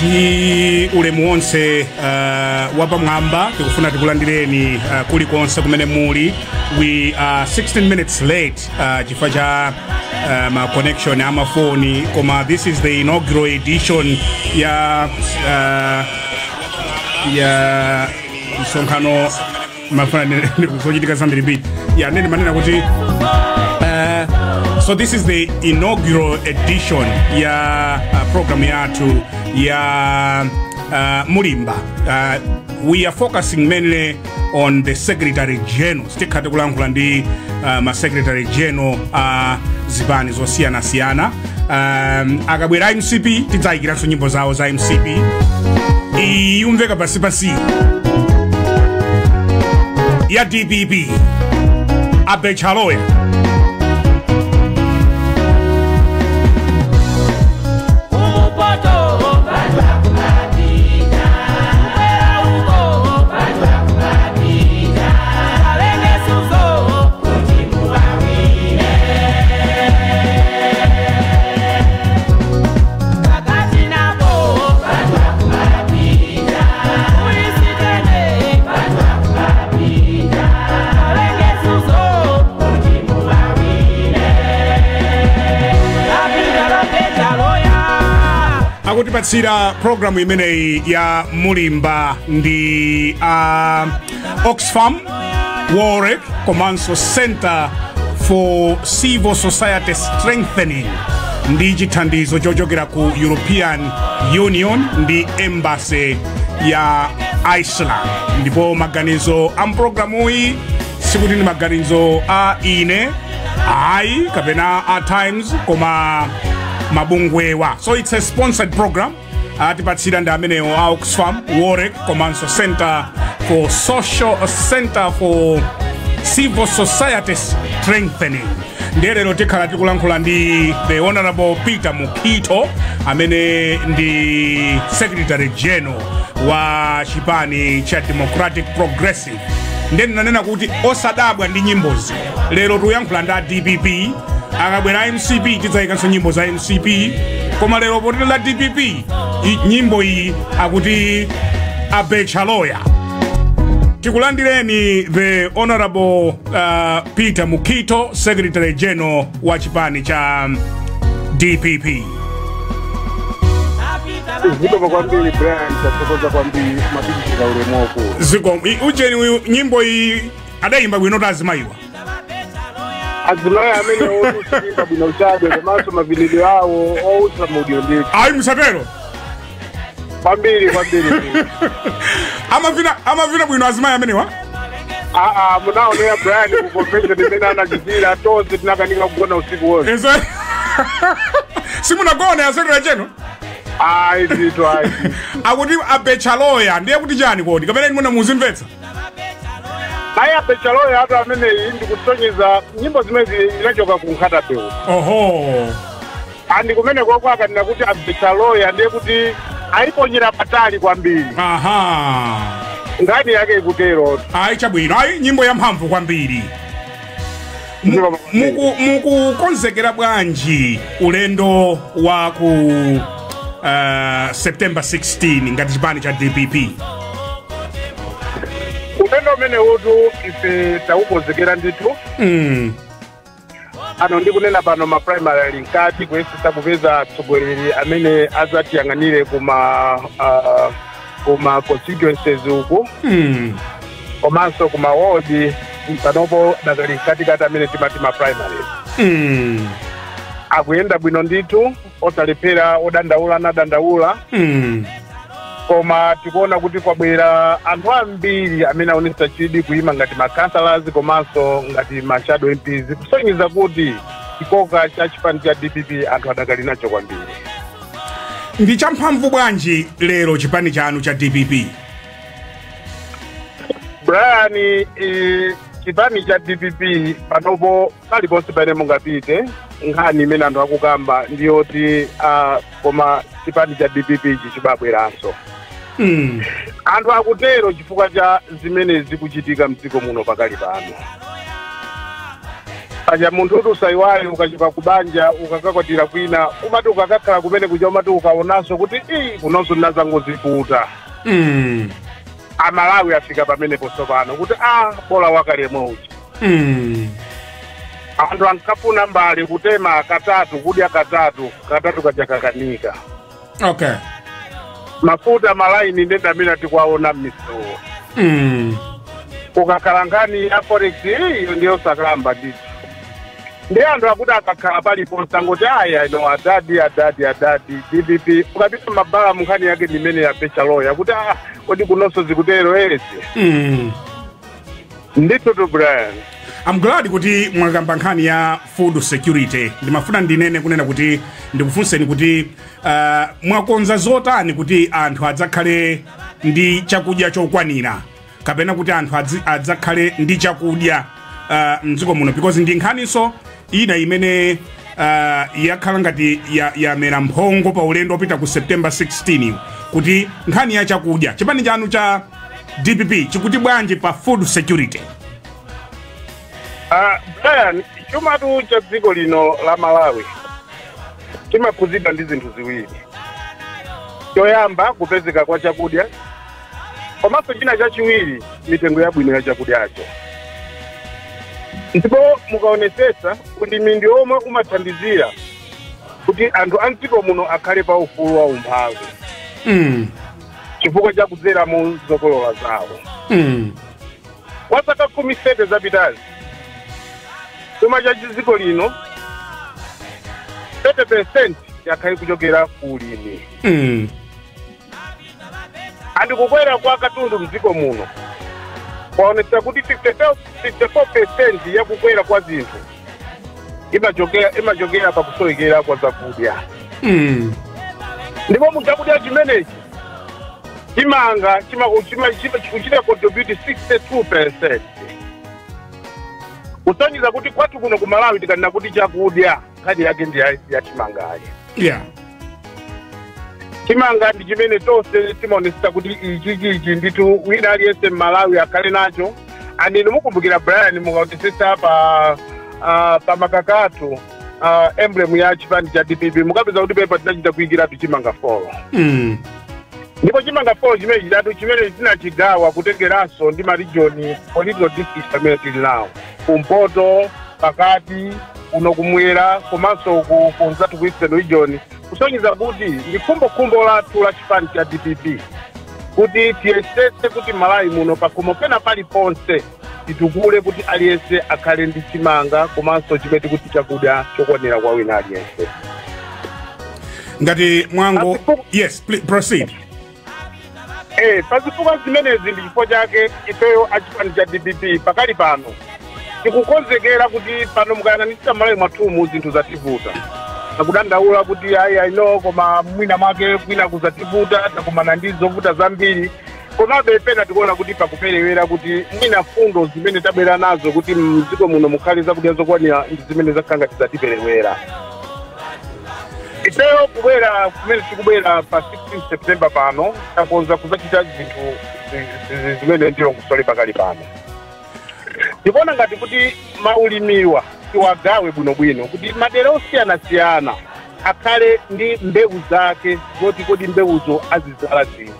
Ndi ulemu wonse wapamwamba, tikufuna tikulandireni kulikonse kumene muli. We are 16 minutes late chifukwa cha ma connection amafoni, koma this is the inaugural edition ya msonkhano. Mafuna zochitika zambirimbiri ya nene manena kuti so this is the inaugural edition ya program yathu ya Mulimba. We are focusing mainly on the secretary general. Tikhala tikulankhula ndi ma secretary general a zipani zosiyanasiyana. Akabwera MCP, tidzayikiranso nyimbo zawo za MCP. Iyumveka pasipasi ya DPP, Abechaloya. Akutipatsira programu imeneyi ya Mulimba ndi Oxfam, WOLREC komanso Center for Civil Society Strengthening, ndi chithandizo chochokera ku European Union ndi Embassy ya Iceland. Ndipo maganizo a mpulogalamuyi sikuti ndi maganizo a ine ayi kapena a Times, koma mabungwewa. So it's a sponsored program. Atipatsira ndi amenewo a Oxfam, WOLREC komanso Center for Civil Society Strengthening. Ndiye lero tikhala tikulankhula ndi the Honorable Peter Mukhito, amene ndi secretary general wa chipani cha Democratic Progressive. Ndiye ndinanena kuti osadabwa ndi nyimbozi. Lero tikuyankhula ndi a DPP. Akabwera MCP, tidzayikanso nyimbo za MCP, koma lero potili la DPP, nyimbo iyi akuti Abechaloya. Tikulandireni, the Honorable Peter Mukhito, secretary general wa chipani cha DPP. Zikomo kwambiri, Brian. Tathokoza kwambiri, mapikisira ulemu waukulu. Ziko ujeni uyu, nyimbo iyi adayimba bwino azimayiwa. Azimayi amene otusimba bwino chabe, komanso mavinidwe awo owusa mudyo ndithu. Ayi, musatero. Kwambiri, kwambiri. Amavina bwino azimayi amenewa. Aa, munaonera, Brian, ku convention imene anachitira, tonse tinakanika kugona usiku wonse. Simunagona ya secretary general? Ayi ndithu, ayi. Akuti Abechaloya, ndiye kuti chani kodi, kapena inu muna muzimvetsa? Ayi, Abechaloya atu ameneyi ndikusonyeza nyimbo zimene zinachoka ku Nkhata Bay. Andi kumene koko akanena kuti Abechaloya, ndiye kuti ayiponyera patali kwambiri. Nkhani yake ikutero. Ayi, chabwino. Ayi, nyimbo ya mphamvu kwambiri. Mukukonzekera bwanji ulendo wa ku September 16 ngati chipani cha DPP? Ulendo umene utu ife taukonzekera ndithu. Ano ndikunena pano, ma primary ali mkati, kuyesesa kupeza atsogoleri amene adzatiyang'anire kuma constituencies uku komanso kuma ward. Panopo dakali mkatikati amene timati ma primaries. Akuyenda bwino ndithu, osalephera, odandaula anadandaula, koma tikuona kuti kwabwera anthu ambiri amene aonetsa chidwi kuyima ngati ma councillors komanso ngati ma shadow MPs, kusonyeza kuti chikoka cha chipani cha DPP anthu adakali nacho kwambiri. Ndi champhamvu bwanji lero chipani chanu cha DPP? Brian, chipani cha DPP panopo paliponse pamene mungapite, nkhani imene anthu akukamba ndiyoti koma chipani cha DPP ichi chibabweranso. Anthu akutero chifukwa cha zimene zikuchitika mdziko muno pakali pano. Paja munthu kuti usayiwale, ukachoka kubanja ukakakwatira kwina, umati ukakakhala kumene kuja umati ukaonanso kuti ii, kunonso ndinazangoziputa. Amalawi afika pamenepo tsopano kuti a bola wakalemo uja. Anthu ankafuna mbali kutema katatu, kudya katatu, katatu kaja kakanika. Mafuta malaini ndenda amene tikuwaona m'misewu. Ukakhala nkhani ya forex, iyo ndiyo sakalamba ndithu. Ndi anthu akuti akakhala paliponse angoti aya ino adadi, adadi, adadi, DPP. Ukapita mabala, munkhani yake ndimene ya pechaloya kuti ah, kodi kunonso zikutero ezi? Ndithu tu, Brian. I'm glad kuti mwakamba nkhani ya food security. Ndimafuna ndinene kunena kuti ndikufunseni kuti mwakonza zotani kuti anthu adzakhale ndi chakudya chokwanira, kapena kuti anthu adzakhale ndi chakudya mdziko muno, because ndi nkhaninso ina imene yakhala ngati yamera mphongo pa ulendo wopita ku September 16, kuti nkhani ya chakudya, chipani chanu cha DPP chikuti bwanji pa food security? Brian, chumatu cha dziko lino la Malawi chimakhuzidwa ndi zinthu ziwiri. Choyamba, kupezeka kwa chakudya, komanso china chachiwiri, mitengo yabwino ya chakudyacho. Ndipo mukaonesesa, ulimi ndi omwe umathandizira kuti anthu a mdziko muno akhale pa ufulu wa umphawi chifukwa cha kudzera mu zokolola zawo. Kwa zaka 10 zapitazi, chuma cha dziko lino 30% yakhale kuchokera ku ulimi. Andikukwera kwa katundu mdziko muno kwaonetsa kuti 54 54% ya kukwera kwa zinthu imachokera pakusowekera kwa zakudya. Ndipo mu chakudya chimenechi, chimanga chikuchita contribute 62%, kusonyeza kuti kwathu kuno ku Malawi tikanena kuti chakudya, nkhani yake ndi ya chimangayi. Chimanga ndi chimene tonse timaonetsa kuti ichi chichi ndithu wina aliyense mmalawi akhale nacho. Andinu mukumbukira, Brian, mukaonetsetsa pa makakatu emblem ya chipani cha DPP, mukapeza kuti pepa tinachita kuyikiratu chimanga 4. Ndipo chimanga 4 chimene chitatu chimene tinachigawa kutengeranso ndi ma region, political districts amene tili nawo, kumpoto, pakati, kuno kumwera, komanso kunzathu ku Eastern Region, kusonyeza kuti ndi khumbokhumbo lathu la chipani cha DPP kuti tiyesese kuti Malawi muno pakhomo pena paliponse titukule kuti aliyense akhale ndi chimanga komanso chimene tikuti chakudya chokwanira kwa wina aliyense. Ngati mwango. Yes, please proceed. Pazifukwa zimenezi ndi chifukwa chake ifeyo achipani cha DPP pakali pano tikukonzekera kuti pano mukayang'anitsitsa Malawi mwathumu zinthu zativuta. Akudandaula kuti ayi, aino, koma mwina mwake kwina kuzativuta, takumana ndi zovuta zambiri. Komabe pena tikuona kuti pakuperewera kuti mwina fundo zimene tabwera nazo kuti mdziko muno mukhale zakudya zokwanira ndi zimene zakhala ngati zatiperewera. Ifeyo kubwera kumene tikubwera pa 16 September pano, takonza kuzachita zinthu zimene ndilongosole pakali pano. Ndikuona ngati kuti maulimiwa tiwagawe bwinobwino kuti madera osiyanasiyana akhale ndi mbewu zake zoti kodi mbewuzo azidzala ziti.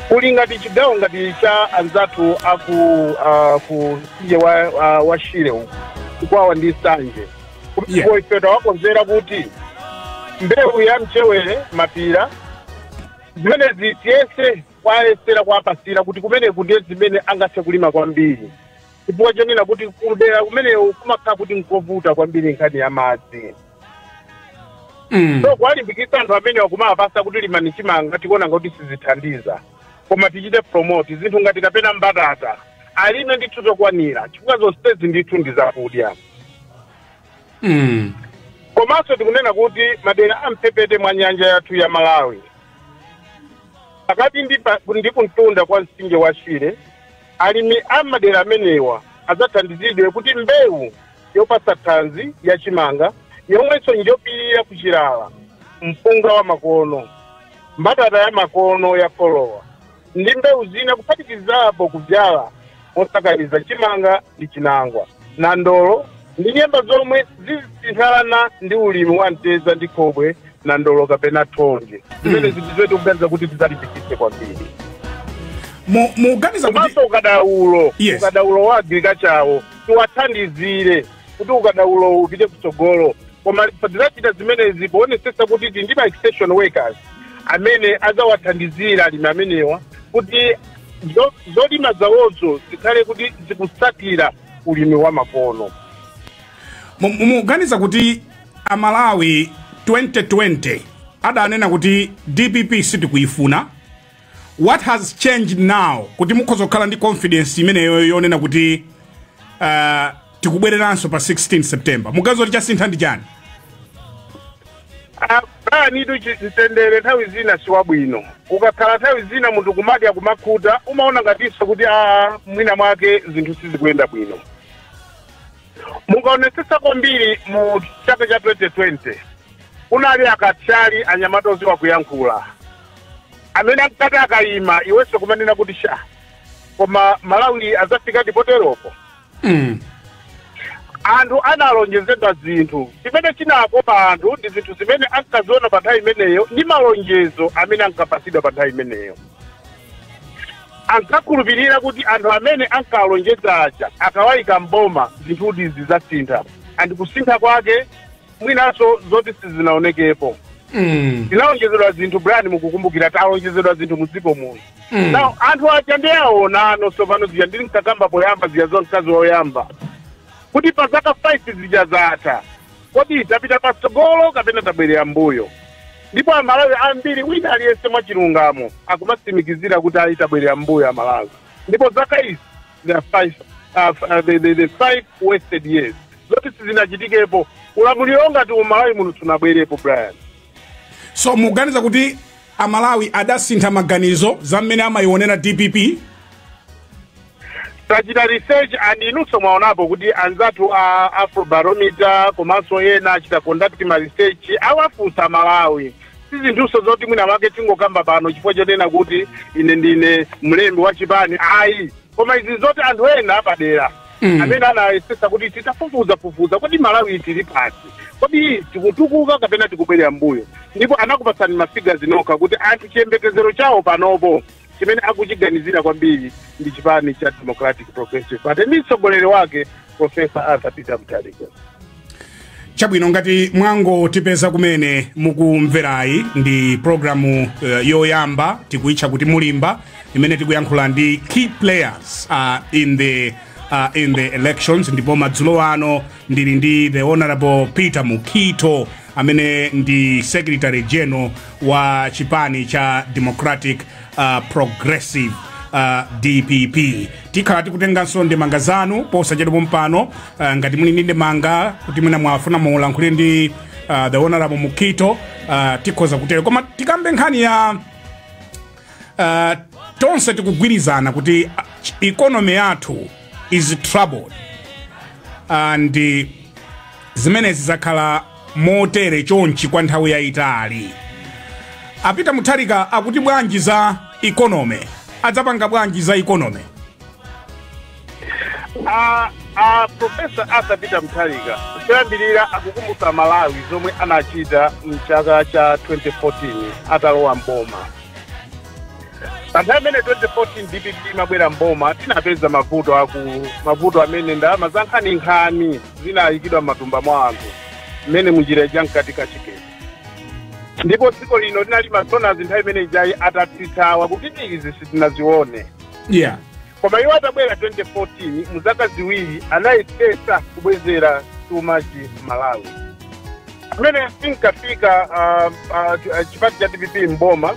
Kuli ngati chigawo ngati cha anzathu aku ku mtsinje wa Shire uku, Chikwawa ndi Nsanje. Kumeneko ife tawakonzera kuti mbewu ya mchewere, mapira, zimenezi tiyese kwayesera kuwapasira kuti kumeneku ndiye zimene angathe kulima kwambiri, chifukwa chonena kuti kudera kumeneku kumakhala kuti nkovuta kwambiri nkhani ya madzi. So kuwalimbikitsa anthu amene wakumawapasa kuti limani chimanga, tikuona ngati sizithandiza, koma tichite promote zinthu ngati kapena mbatata, alime ndithu zokwanira, chifukwa zonsezi ndithu ndi zakudya. Komanso tikunena kuti madera amphepete mwa nyanja yathu ya Malawi, pakati ndi kumtunda kwa mtsinje wa Shire, alimi a madera amenewa adzathandizidwe kuti mbewu yopatsa thanzi ya chimanga yomwenso njopirira kuchilala, mpunga wa makono, mbatata ya makono ya kolowa ndi mbewu zina, kuphatikizapo kubyala mosakaniza chimanga ndi chinangwa. Nandolo ndi nyemba zomwe zizithalana ndi ulimi wa mtedza ndi khobwe, nandolo kapena thonje, zimene zinthu tikuganiza kuti tidzalimbikitse kwambiri. Muganiza kuti Komanso ukadaulo, ukadaulo wa agriculture tiwathandizire kuti ukadaulo upite kutsogolo. Koma tidzachita zimenezi poonetsetsa kuti tili ndi ma extension workers amene adzawathandizira alimi amenewa kuti zolima zawozo zikhale kuti zikutsatira ulimi wa makono. Muganiza kuti Amalawi 2020 adanena kuti DPP sitikuifuna. What has changed now kuti mukhoza kukhala ndi confidence imeneyo yonena kuti tikubwereranso pa 16 September? Muganiza kuti chasintha ndi chani? Brian, mtendere nthawi zina siwabwino. Ukakhala nthawi zina munthu kumadya kumakhuta, umaona ngatinso kuti aa, mwina mwake zinthu sizikuyenda bwino. Mukaonetsetsa kwambiri, mu chaka cha 2020 kunali akathyali, anyamata oziwa kuyankhula, amene ankati akayima iwenso kumanena kuti sha, koma Malawi adzafika ndipoteropo. Anthu analonjezedwa zinthu. Chimene chinakopa anthu ndi zinthu zimene ankaziona pa nthawi imeneyo ndi malonjezo amene ankapasidwa pa nthawi imeneyo. Ankakhulupirira kuti anthu amene ankalonjeza aja akawayika mboma, zinthuti zidzasintha, and kusintha kwake mwinanso zoti sizinaonekepo. Tinalonjezedwa zinthu, Brian, mukukumbukira, talonjezedwa zinthu mudziko muno. Now anthu aja ndi aonano tsopano zija ndili nkakamba poyamba zija zo mkazi woyamba kuti pa zaka 5 zija zatha, kodi tapita patsogolo kapena tabwerera mbuyo? Ndipo Amalawi ambiri, wina aliyense mwachilungamo, akumatsimikizira kuti ayi, tabwerera mbuyo Amalawi. Ndipo zaka izi, the five, the 5 wasted years zoti sizinachitikepo, ulamuliro ngati umalawi muno sunabwerepo, Brian. So muganiza kuti Amalawi adasintha maganizo za mmene amayionera DPP? Tachita research and inunso mwaonapo kuti anzathu a Afrobarometer komanso ena achita conduct ma research, awafunsa Malawi. Si zinthunso zoti mwina mwake tingokamba pano chifukwa chonena kuti ine ndine mlembi wa chipani, ayi, koma izi zoti anthu ena apadera amene anayesesa kuti titafufuza fufuza kodi Malawi tili pati, kodi tikutukuka kapena tikubwerera mbuyo, ndipo anakupatsani ma figures nokha kuti anthu chiyembekezero chawo panopo chimene akuchiganizira kwambiri ndi chipani cha Democratic Progressive Party ndi mtsogoleri wake Professor Arthur Peter Mutharika. Chabwino, ngati mwangotipeza kumene, mukumverayi ndi programu yoyamba, tikuitcha kuti Mulimba, imene tikuyankhula ndi key players in the elections. Ndipo madzulo ano ndili ndi the Honorable Peter Mukhito, amene ndi Secretary General wa chipani cha Democratic Progressive, DPP. Tikhala tikutenganso ndemanga zanu posachedwa pompano. Ngati muli ndi ndemanga kuti mwina mwafuna mulankhule ndi the Honorable Mukhito, tikhoza kutero. Koma tikambe nkhani ya tonse tikugwirizana kuti economy yathu is troubled, and zimenezi zakhala motere chonchi kwa nthawi yayitali. A Peter Mutharika akuti bwanji za economy? Adzapanga bwanji za economy? Professor Arthur Peter Mutharika choyambirira akukumbutsa Malawi zomwe anachita mchaka cha 2014 atalowa mboma. Pa nthawi imene 2014 DPP imabwera mboma, tinapeza mavuto akulu, mavuto amene ndalama za nkhaninkhani zinayikidwa m'matumba mwa anthu mmene munjira ija mkati kachikeni. Ndipo dziko lino linali ma donors nthawi imene ijayi atatsitsawa kuti izi sitinazione. Koma iwo atabwera 2014, mu zaka 2 anayesesa kubwezera chumachi Malawi. Pamene tinkafika chipani cha DPP mboma,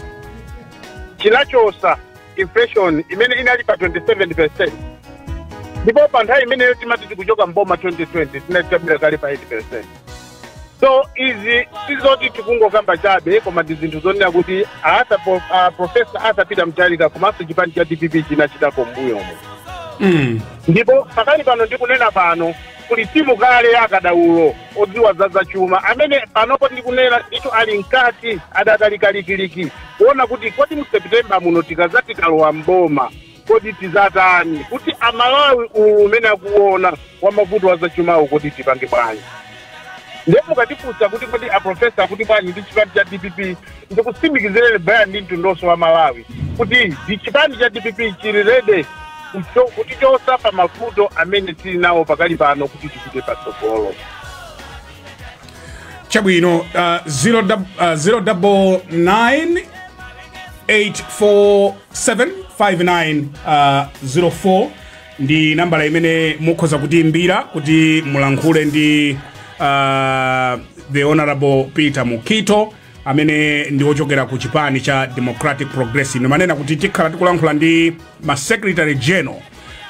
chinachosa inflation imene inali pa 27, ndipo pa nthawi imeneyo timati tikuchoka mboma 2020 tinali tabwera kale pa 8. So izi sizoti tikungokamba chabe, koma ndi zinthu zonena kuti Professor Arthur Peter Mutharika komanso chipani cha DPP chinachitapo mbuyomo. Ndipo pakali pano ndikunena pano, kuli timu kale ya akadaulo odziwa za zachuma amene panopo ndikunena ndithu ali mkati, adakali kalikiliki kuona kuti kodi mu September muno tikazati talowa mboma, Kodi tizatani kuti Amalawi umene akuona wa mavuto wa zachumawo, kodi tipange bwanji? Ndiye mukatifunsa kuti kodi aprofesa kuti bwanji ndi chipani cha DPP, ndikutsimikizireni Brian ndi mtundonso wa Malawi kuti ndi chipani cha DPP chili ready kutichosa pa mavuto amene tili nawo pakali pano kuti tipite patsogolo. Chabwino, 0 9 847 59 04 ndi nambala imene mukhoza kutiimbira kuti mulankhule ndi the Honorable Peter Mukhito amene ndi ochokera ku chipani cha Democratic Progressive. Manena kuti tikhala tikulankhula ndi ma secretary general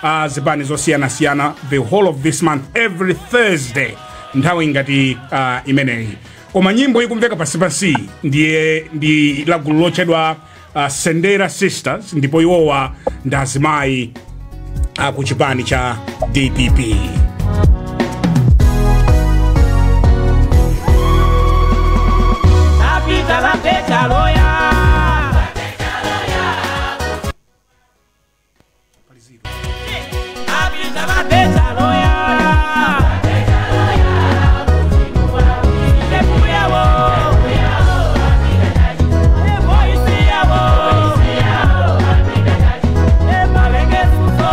a zipani zosiyanasiyana the whole of this month, every Thursday nthawi ngati imeneyi. Koma nyimbo ikumveka pansipansi ndiye ndi la gulu lotchedwa Sendera Sisters, ndipo iwowa ndi azimayi aku chipani cha DPP. Apita la peta loya. Apita la peta loya. Tepu yawo. Voice yawo. Emalenge suso.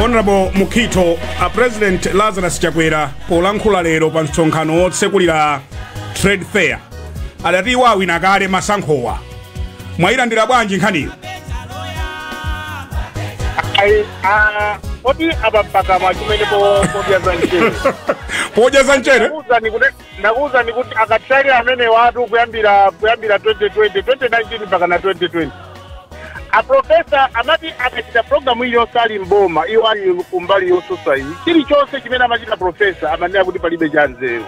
Honorable Mukhito, a President Lazarus Chakwera polankhula lero pa msonkhano wotsekulira trade fair adati iwo awina kale masankhowa. Mwayilandira bwanji nkhaniyo? Ayi, kodi apa mpakamwa chimene podya za mchere? Podya za mchere. Ndakuwuzani kuti akatswiri amene watu kuyambira 2020, 2019 mpaka na 2020, aprofesa amati akachita programu iliyonse ali mboma, iwo ali kumbali yosusa iyi, chilichonse chimene amachita profesa amanena kuti palibe cha nzeru.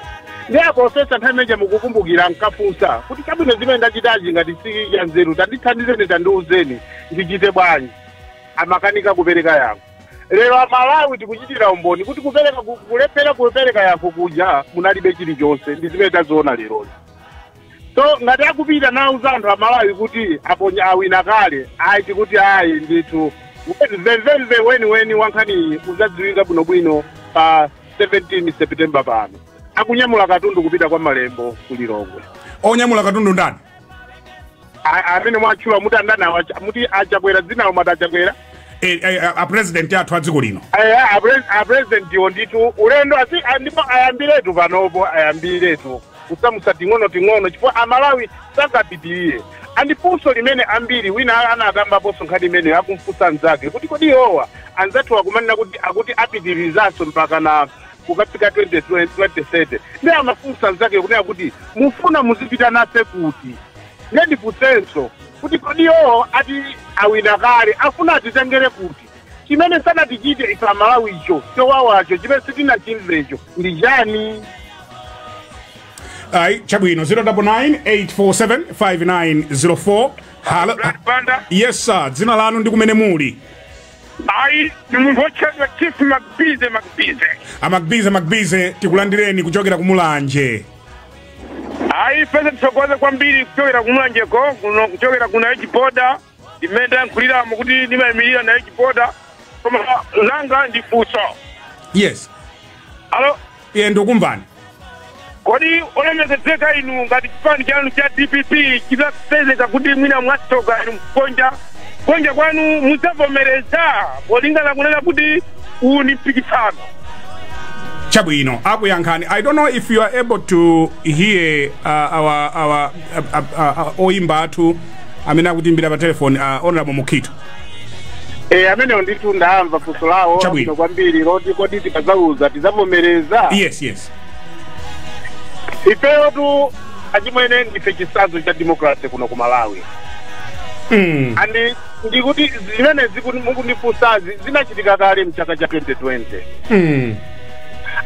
Ndi aprofesa nthawi imeneja mukukumbukira nkafunsa kuti chabwino, zimene ndachitachi ngati si cha nzeru, tandithandizeni, tandiuzeni ndichite bwanji? Amakanika kupereka yankho. Lero Amalawi tikuchitira umboni kuti kulephera kupereka yankho kuja munalibe chilichonse, ndi zimene taziona lerozi. So ngati akupita nauza anthu Amalawi kuti aponya awina kale, ayi, tikuti ayi ndithu, mvemvemve weniweni wankhaniyi uzadziwika bwinobwino pa 17 September pano akunyamula katundu kupita kwa Malembo ku Lilongwe. Onyamula katundu ndani? Amene mwatchula muti andani? Muti Achakwera, dzinawo mwati Achakwera. E, a president athu a dziko lino. Aya, a president iwo ndithu ulendo asi ndipo ayambiretu panopo, ayambiretu kusamusa ting'ono ting'ono chifukwa Amalawi sangapitirire. Andifunso limene ambiri wina anakambaponso nkhani imene akumfunsa anzake kuti kodi iwowa anzathu akumanena kuti akuti apitirizanso mpaka na kukafika 2030, ndi amafunsa anzake kunena kuti mufuna muzipita nafe kuti? Ndiye ndifunsenso kuti kodi iwowo ati awina kale, afuna atitengere kuti? Chimene sanatichite ife Amalawi icho chowawacho chimene sitinachimvecho ndi chani? Ayi, chabwino, 099 847 5904. Halo. Banda. Yes sir, dzina lanu ndi kumene muli? Ayi, ni munthu otchedwa Chief Macbize Macbize. Amacbize Macbize, tikulandireni kuchokera kumulanje. Ayi, pese tithokoze kwambiri kuchokera kumulanjeko kuno, kuchokera kuna Echiboda imene ndayankhuliramo kuti ndimayimirira na Echiboda, koma langa ndi funso. Yes. Alo? Iye, ndikumvani. Kodi olemekezeka inu, ngati chipani chanu cha DPP chitapezeka kuti mwina mwatsoka inu mkonja konja kwanu, mudzavomereza polingana kunena kuti uwu ni mpikisano? Chabwino, akuyankhani. I don't know if you are able to hear our oyimba athu amene akutimbira pa telefoni, Honorable Mukhito. Eh, amenewo ndithu ndamva funso lawo. Chabwino. Bwino kwambiri, loti kodi tikadzauza tidzavomereza? Yes. Ifeyo tu achimwene ndife chitsanzo cha democracy kuno ku Malawi. Andi ndikuti zimene mukundifunsazi zinachitika kale mchaka cha 2020.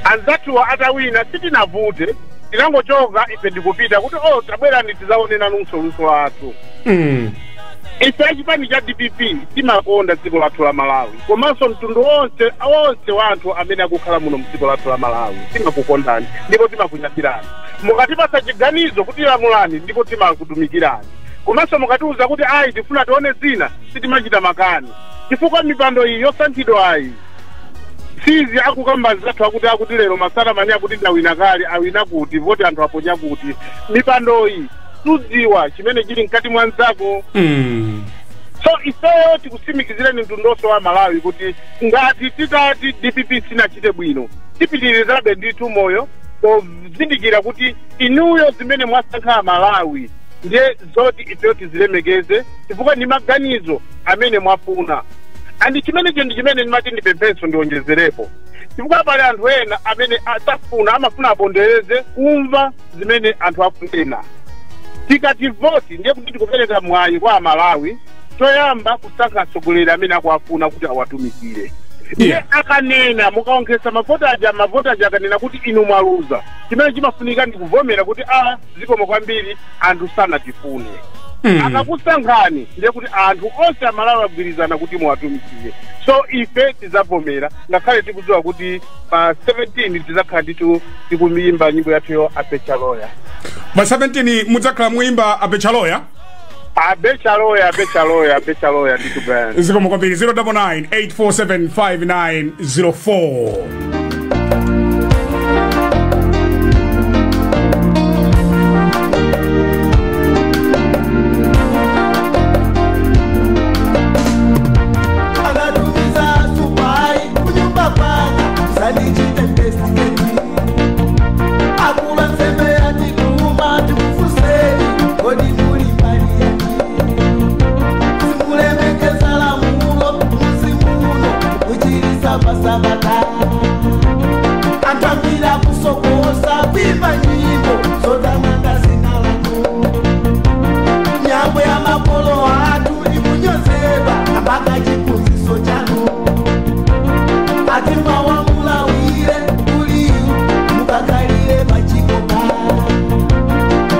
Anzathuwa atawina sitinavute, tinangochoka ife ndikupita kuti oh, tabwerani tizaone nanunso luso lathu. Ife achipani cha DPP timakonda dziko lathu la Malawi komanso mtundu wonse wonse wa anthu amene akukhala muno mdziko lathu la Malawi. Timakukondani ndipo timakunyadilani. Mukatipatsa chiganizo kuti lamulani, ndipo timakutumikirani. Koma Komanso mukatiuza kuti ayi, tifuna tione zina, sitimachita makani, chifukwa mipando iyi yosankhidwa ayi sizi akukamba zathu akuti lero masana mani akuti ndawina kale, awina kuti voti anthu aponya kuti mipandoyi sudziwa chimene chili mkati mwa nzako. So ifeyo tikusimikizireni mtundu wa Malawi kuti ngati titati DPP sinachite bwino, tipitirizabe ndithu moyo pozindikira kuti inuyo zimene mwasankha Malawi ndiye zoti ifeyo tizilemekeze, chifukwa ndi maganizo amene mwafuna. And chimenecho ndi chimene ndimati ndipemphenso ndionjezerepo, chifukwa pali anthu ena amene asafuna, amafuna apondereze kumva zimene anthu afuna. Tikati voti ndiye kuti tikupereka mwayi kwa Amalawi choyamba kusankha atsogoleri amene akuafuna kuti awatumikire. Ndiye akanena, mukaonkhesa mavoti aja, mavoti aja akanena kuti inu mwaluza, chimene chimafunika ndi kuvomera kuti a zikomo kwambiri, anthu sanatifune. Akakusankhani ndiye kuti anthu onse Amalawi agwirizana kuti muwatumikire. So ife tizavomera, ngakhale tikudziwa kuti pa 17 tizakhala nditu tikuyimba nyimbo yathuyo Abechaloya. Pa 17 mudzakhala muimba Abechaloya? Abechaloya, Abechaloya, Abechaloya nditu, Brian. Zikomo kwambiri. 099 847 5904. Akatumiza supai kunyumba kwanga sandichite investigate. Akula nsembe yatituma tikufuseni, kodi muli mbali yati? Simulemekeza lamulo muzimuno kuchilisa pasabata. Antambira kusokosa kuimba nyimbo zotamanga zina lanu. Nyambo ya makolo atu ikunyozedwa mpaka chiphunziso chanu. Ati mwawamulawire kuliyu mukakalire pachikoka,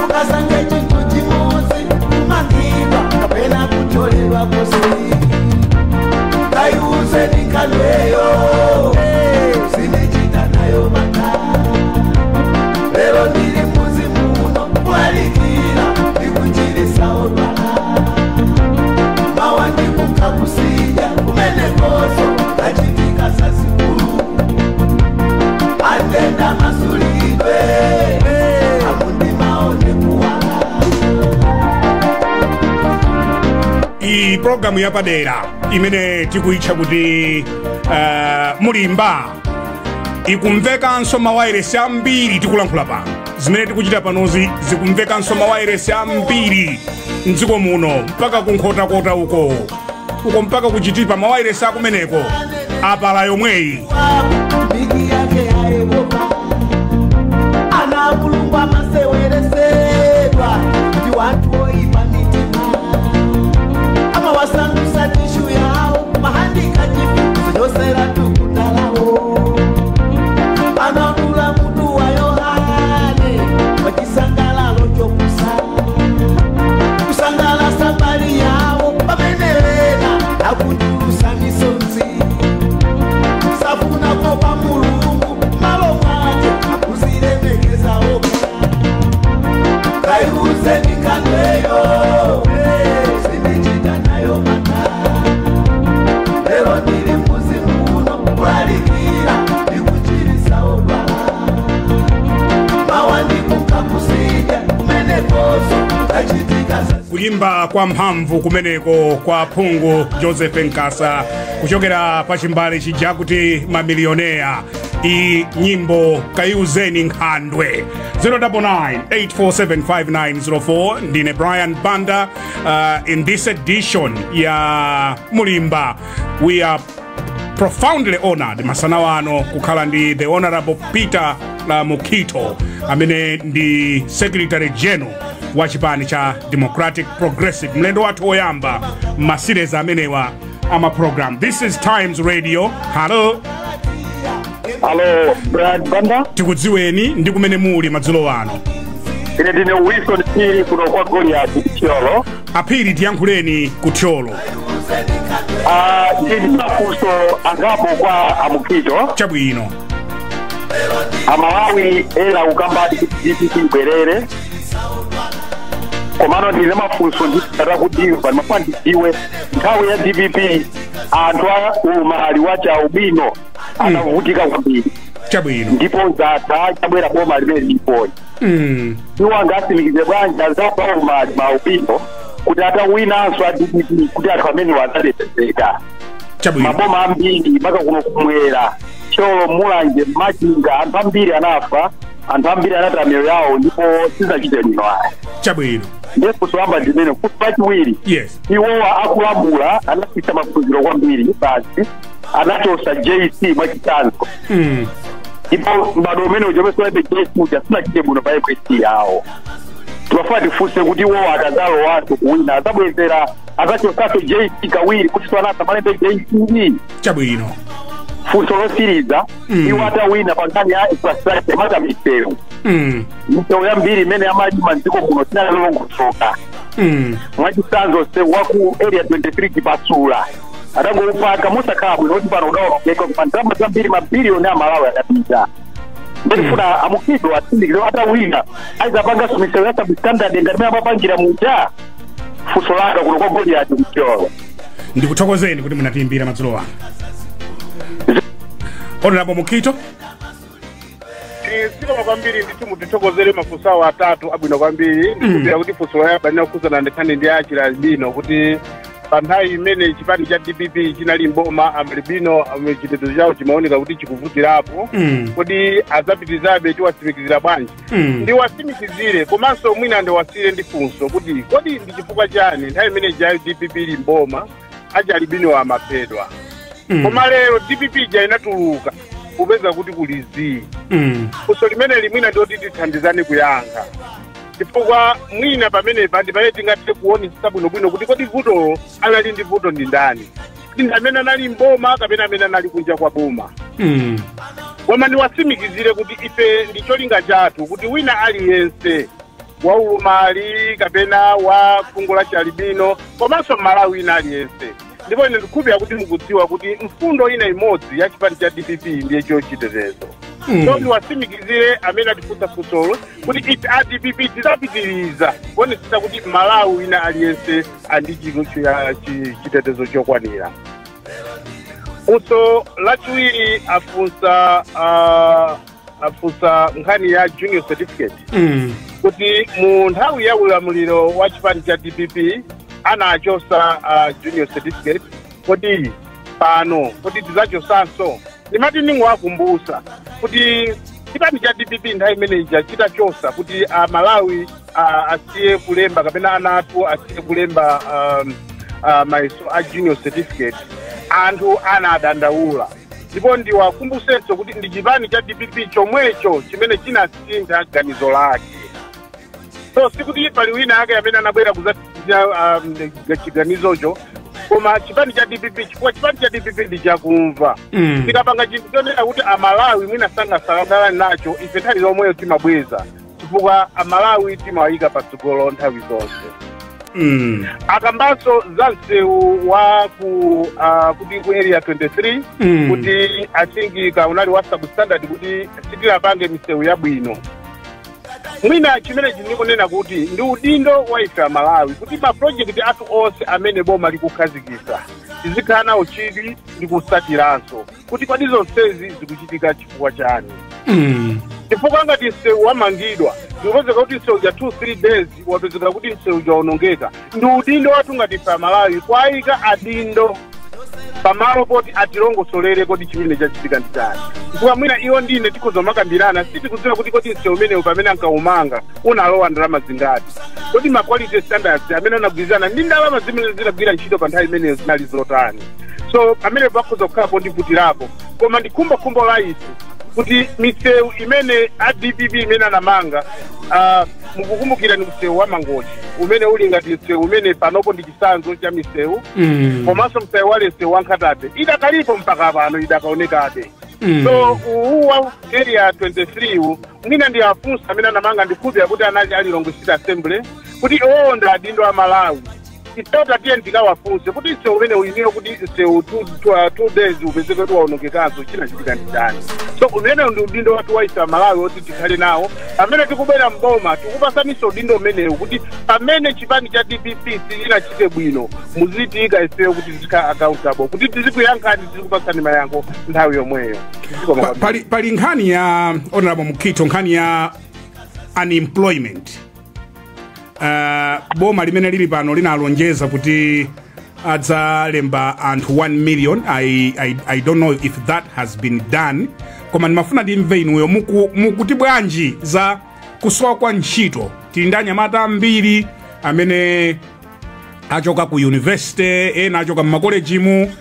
mukasange chinthu chimodzi kumangidwa kapena kucholedwa kosi. Kaiuzeni nkhalweyo, sindichita nayo mantha. Lero ndili muzi muno kulalikira ndikuchilisa odwala, mawa ndikukakusija kumenekoso kachitika zazikulu, atenda masulidwe amundimaone kuwala. Iyi programu yapadera imene tikuyitcha kuti Mulimba ikumvekanso mawayiresi ambiri. Tikulankhula pano, zimene tikuchita panozi zikumvekanso mawayiresi ambiri mdziko muno, mpaka kunkhotakota uko uko, mpaka kuchitipa, mawayiresi akumeneko apala yomweyi. Miki yake ya Yehova ana Mulungu amaseweresedwa ndi wanthu oipa mitima, amawasandusa tishu yawo mahandikachifu zinyosera tukutalawo. Anadula mutu wa Yohane wachisangalalo chokusa kusangala sambali yawo, pamene wena akutulusa misonzi. Safuna kopa Mulungu, malo mwake akuzilemekeza oka. Kaiuzeni nkhalweyo, sindichita nayo mantha. Lero ndili muzi muno kulalikira ndikuchilisa odwala, mawa ndikukakusija kumenekoso kachitika Kuyimba kwa mphamvu kumeneko kwa phungu Joseph Nkasa kuchokera pa chimbale chija kuti Mamilioneya, iyi nyimbo Kaiuzeni Nkhandwe. 099 847 5904. Ndine Brian Banda. In this edition ya Mulimba we are profoundly honored masana wano kukhala ndi the Honorable Peter Mukhito amene ndi Secretary General wa chipani cha Democratic Progressive, mlendo wathu woyamba ma series amenewa ama program. This is Times Radio. Hello. Hello, Brian Banda. Tikudziweni ndi kumene muli madzulo ano. Ine ndine Wilson Phiri kuno kwa Goliath, Thyolo. Aphiri, tiyankhuleni ku Thyolo. Ah, ndili mafunso angapo kwa Amukhito. Chabwino. Amalawi ena ukamba DPP ibwerere. Komano ndine mafunso nditata kudziwa, ndimafuna ndidziwe nthawi ya DPP anthu a ulumali wa chialubino anavutika kwambiri. Ndipo zatha, chabwera boma limene lilipoli, iwo angatsimikize bwanji anzathu aulumali maalubino kuti atawinanso a DPP kuti anthu amene adzatetezeka? Maboma ambiri mpaka kuno kumwera, Thyolo, Mulanje, Machinga, anthu ambiri anafa, anthu ambiri anataya miyoyo yawo ndipo sizachite bwino aya. Ndiye funso loyamba ndimene. Funso lachiwiri, iwowa akulamula anasisa maphunziro kwambiri basi, anachosa JC mwachitsanzo, ndipo m'bado umene uja umene JC uja sinachite bwino pa MSC yawo. Timafuna tifunse kuti iwowa akazalowanso kuwina azabwezera, azachosanso JC kawiri kuti swanasa malembe JCE? Funso losiriza, iwo atawina, pa nkhani ya infrastructure, maka misewu, misewu yambiri imene amalima mdziko muno sinalolongosoka. Mwachitsanzo, msewu wa ku Area 23 Chipasula atangoupaka mosakhala bwino kuti pano udawonongeka, koma ndalama zambiri, mabiliyoni a Malawi adapita. Ndifuna a Mukhito atsindikire, atawina ayizapanganso misewu ya substandard ngati imene amapangira muja? Funso langa, kuno kwa Goliati kuThyolo. Ndikuthokozeni kuti munatiimbira madzulo ano, Honorable Mukhito. Zikomo kwambiri ndithu, mutithokozere. Mafunso awo atatu abwino kwambiri. Ndikupira kuti funso loyamba linakukhuzana ndikhani ndi achialubino, kuti pa nthawi imene chipani cha DPP chinali mboma amalibino chitetezo chawo chimaoneka kuti chikuvutirapo, kodi adzapitizabe, tiwatsimikizira bwanji? Ndiwatsimikizire komanso mwina ndiwasire ndi funso kuti kodi ndi chifukwa chani nthawi imene ja DPP ili mboma achialubino amaphedwa, koma lero DPP ja inatuluka kupeza kuti kuli zii? Funso limene limwina ndoti tithandizane kuyankha, chifukwa mwina pamenepa ndi pamene tingathe kuonetsa bwinobwino kuti kodi vutolo anali ndi vuto ndi ndani, kuti ndi amene anali mboma kapena amene anali kunja kwa boma. Koma ndiwatsimikizire kuti ife ndi cholinga chathu kuti wina aliyense waulumali kapena wa khungu la chialubino komanso Mmalawi wina aliyense, ndipo ine ndikukhulupirira kuti mukudziwa kuti mfundo ina imodzi ya chipani cha DPP ndiye chitetezo. So ndiwatsimikizire amene atifunsa funsolo kuti ife a DPP tidzapitiriza kuonetsetsa kuti Malawi wina aliyense andi chitetezo chokwanira. Funso lachiwiri afunsa nkhani ya junior certificate, kuti mu nthawi ya ulamuliro wa chipani cha DPP anachosa junior certificate, kodi pano kuti tidzachosanso? Ndimati ndingowakumbusa kuti chipani cha DPP nthawi imeneyi chitachosa kuti Amalawi asiye kulemba kapena ana athu asiye kulemba mayeso a junior certificate, anthu anadandaula. Ndipo ndiwakumbusenso kuti ndi chipani cha DPP chomwecho chimene chinasintha ganizo lake. So sikuti pali wina ake amene anabwera kuzasintha chiganizocho, koma chipani cha DPP, chifukwa chipani cha DPP ndi chakumva. Tikapanga chinthu chonena kuti Amalawi mwina sangasangalale nacho, ife nthawi zomweyo timabweza, chifukwa Amalawi timawayika patsogolo nthawi zonse. Akambanso za msewu wa ku kuti ku Area 23, kuti I think ka unali wa substandard, kuti sitinapange misewu yabwino. Mwina chimene ndikunena kuti ndi udindo wa ife Amalawi kuti mapulojekiti athu onse amene boma likukhazikitsa tizikhala nawo chidwi ndi kusatiranso kuti kodi zonsezi zikuchitika chifukwa chani. Chifukwa ngati msewu wamangidwa, ndikupezeka kuti msewu ja 2 3 days wapezeka kuti msewu jawonongeka, ndi udindo wathu ngati ife Amalawi kwayika adindo pamalo poti atilongosolere kodi chimene chachitika ndi chani, chifukwa mwina iwo ndine tikhoza makambirana, sitikudziwa kuti kodi msewu umenewu pamene ankaumanga unalowa ndalama zingati, kodi ma quality standards amene anagwirizana ndi ndalama zimene zinagwira ntchito pa nthawi imeneyo zinali zotani. So pamene pakhoza kukhala ndivutirapo, koma ndi khumbokhumbo la ife kuti misewu imene a DPP imene anamanga, mukukumbukira ni msewu wa Mangochi umene uli ngati msewu umene panopo ndi chitsanzo cha misewu, komanso msewu wale msewu wa Nkhata Bay idakalipo mpaka pano, idakaonekabe. So uwu wa Area 23 uwu, mwina ndi afunsa amene anamanga, ndikhulupirira kuti anali a Lilongwe City Assembly, kuti iwowo ndi adindo a Malawi. Itota tiye ndikawafunse kuti msewu umene uyimire kuti msewu 2 days upezeke kuti waonongekanso, chinachitika ndi chani? So umenewu ndi udindo wathu wa ife Amalawi oti tikhale nawo. Pamene tikubwera mboma, tikupasaninso udindo umenewu kuti pamene chipani cha DPP sichinachite bwino, muzitiyika ifeyo kuti tizikhala accountable, kuti tizikuyankhani, tizikupasani mayankho nthawi yomweyo. Zikomo kwambiri. Pali nkhani ya, Honorable Mukhito, nkhani ya unemployment. Boma limene lili pano linalonjeza kuti adzalemba anthu 1 million. I don't know if that has been done, koma ndimafuna ndimve inuyo mukuti bwanji za kusowa kwa ntchito. Tili ndi anyamata ambiri amene achoka ku university, ena achoka mmakolejimu.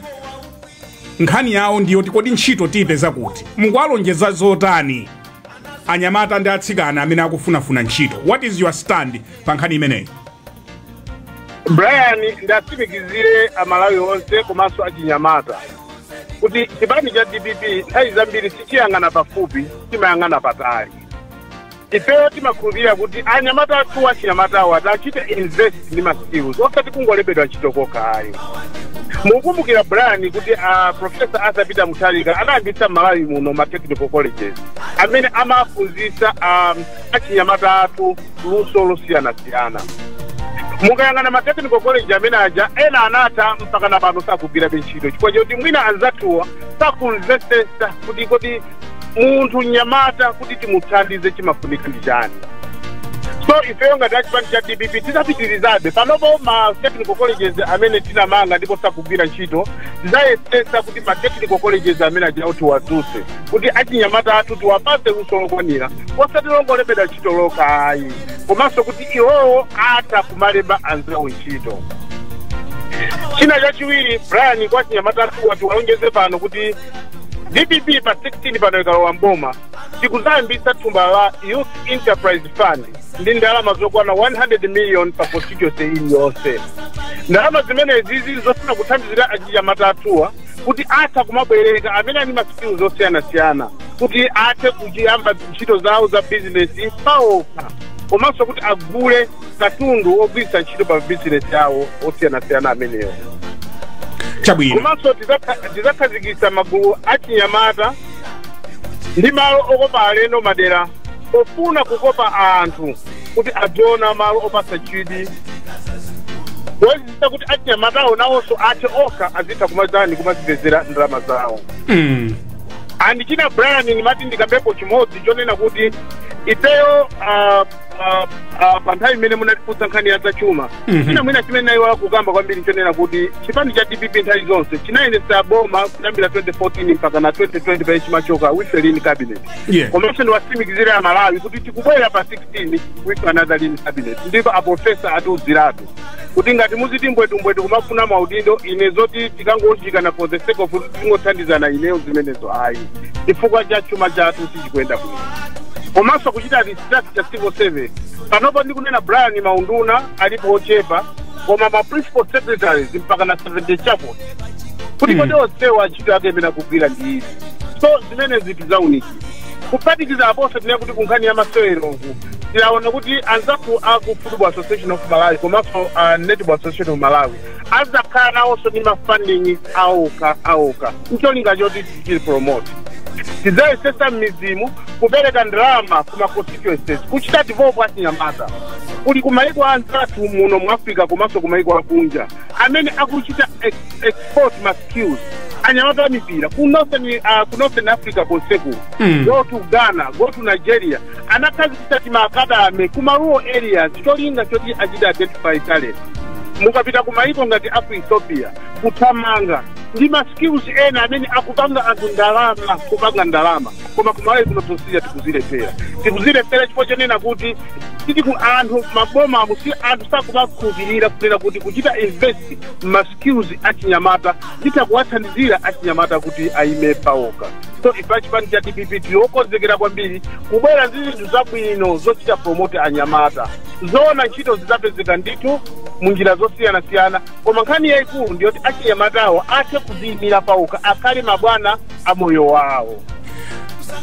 Nkhani yawo ndiyoti kodi ntchito tiyipeza kuti? Mukuwalonjeza zotani anyamata ndi atsikana amene akufunafuna ntchito? What is your stand pa nkhani imeneyi? Brian, ndatsimikizire Amalawi onse komanso achinyamata kuti chipani cha DPP nthawi zambiri sichiyang'ana pafupi, chimayang'ana patali. Ifeyo timakhulupirira kuti anyamata athu, achinyamatawo atachite invest ndi ma skills, osati kungolembedwa ntchito kokha ayi. Mukumbukira, Brian, kuti Professor Arthur Peter Mutharika anayambitsa Malawi muno ma technical colleges amene amaphunzitsa achinyamata athu luso losiyanasiyana. Mukayang'ana ma technical college amene aja, ena anatha, mpaka na pano sakugwirabe ntchito chifukwa choti mwina anzathuwa sakumvetsetsa kuti kodi munthu mnyamata kuti timuthandize chimafunika ndi chani. So ifeyo ngati achipani cha DPP tidzapitirizabe. Panopo ma technical colleges amene tinamanga ndipo sakugwira ntchito, tidzayesetsa kuti ma technical colleges amene aja tiwadzutse kuti achinyamata athu tiwapatse luso lokwanira, osati longolembedwa ntchito lokha ayi, komanso kuti iwowo atha kumalemba anzawo ntchito. China chachiwiri, Brian, kwa achinyamata athu tiwalonjeze pano kuti DPP pa 16 pano ikalowa mboma, tikuzayambitsa thumba la Youth Enterprise Fund ndi ndalama zokwana 100 million pa constituency iliyonse. Ndalama zimenezi zili zofuna kuthandizira achinyamata athuwa kuti atha kumabwereka amene ali ma skills osiyanasiyana kuti athe kuyamba ntchito zawo za bizinesi paokha, komanso kuti agule katundu ogwiritsa ntchito pa bizinesi yawo osiyanasiyana amenewo. Komanso tidzakhazikitsa magulu achinyamata ndi malo okopa alendo madera ofuna kukopa anthu kuti adziona malo opatsa chidwi, kuyezitsa kuti achinyamatawo nawonso athe okha azitha kumazani kumazipezera ndalama zawo. And china, Brian, ndimati ndikambepo chimodzi chonena kuti ifeyo pa nthawi imene munatifunsa nkhani ya zachuma, china mwina chimene nayiwala kukamba kwambiri chonena kuti chipani cha DPP nthawi zonse chinayendetsa boma kuyambira 2014 mpaka na 2020 pamene chimachoka with a lean cabinet. Komanso ndiwatsimikizire Amalawi kuti tikubwera pa 16 with another lean cabinet, ndipo aprofesa atiuziratu kuti ngati muziti mbwetumbwetu kumafuna maudindo, ine zoti tikangochikana for the sake of kuti tingothandizana, ineyo zimenezo ayi, chifukwa cha chuma chathu sichikuyenda bwino. Komanso kuchita restructure civil service. Panopo ndikunena, Brian, maunduna alipo ochepa, koma ma principal secretaries mpaka na 70 chakuti kuti kodi onsewa ntchito yake imene akugwira ndi izi? So zimenezi tizaunikira. Kuphatikiza aponso, tinene kuti kunkhani ya maseweroku tilaona kuti anzathu aku Football Association of Malawi komanso Netball Association of Malawi azakhala nawonso ndi ma funding aokha aokha, ncholinga choti tichili promote. Tidzayesesa m'midzimu kupereka ndalama kuma constituencies kuchita develop achinyamata. Kuli kumayiko anzathu muno mu Africa komanso kumayiko akunja amene akuchita export ma skills anyamata amipira ku Northern Africa konseku. Go to Ghana, go to Nigeria, anakhazikitsa tima academy kuma rural areas, cholinga choti achite identify talent. Mukapita kumayiko ngati aku Ethiopia, kuthamanga ndi ma skills ena amene akupanga anthu ndalama, kupanga ndalama. Koma kumalawi kuno tonsiya tikuzilephera, tikuzilephera chifukwa chonena kuti titi ku anthu maboma si anthu sakumakhulupirira kunena kuti kuchita invest ma skills achinyamata titha kuwathandizira achinyamata kuti ayime paokha. So ife achipani cha DPP tiokonzekera kwambiri kubwera ndi zinthu zabwino zochita promote anyamata. Zoona, ntchito zidzapezeka ndithu munjira zosiyanasiyana, koma nkhani yayikulu ndiyoti achinyamatawo athe kuziyimira paokha, akhale mabwana a moyo wawo.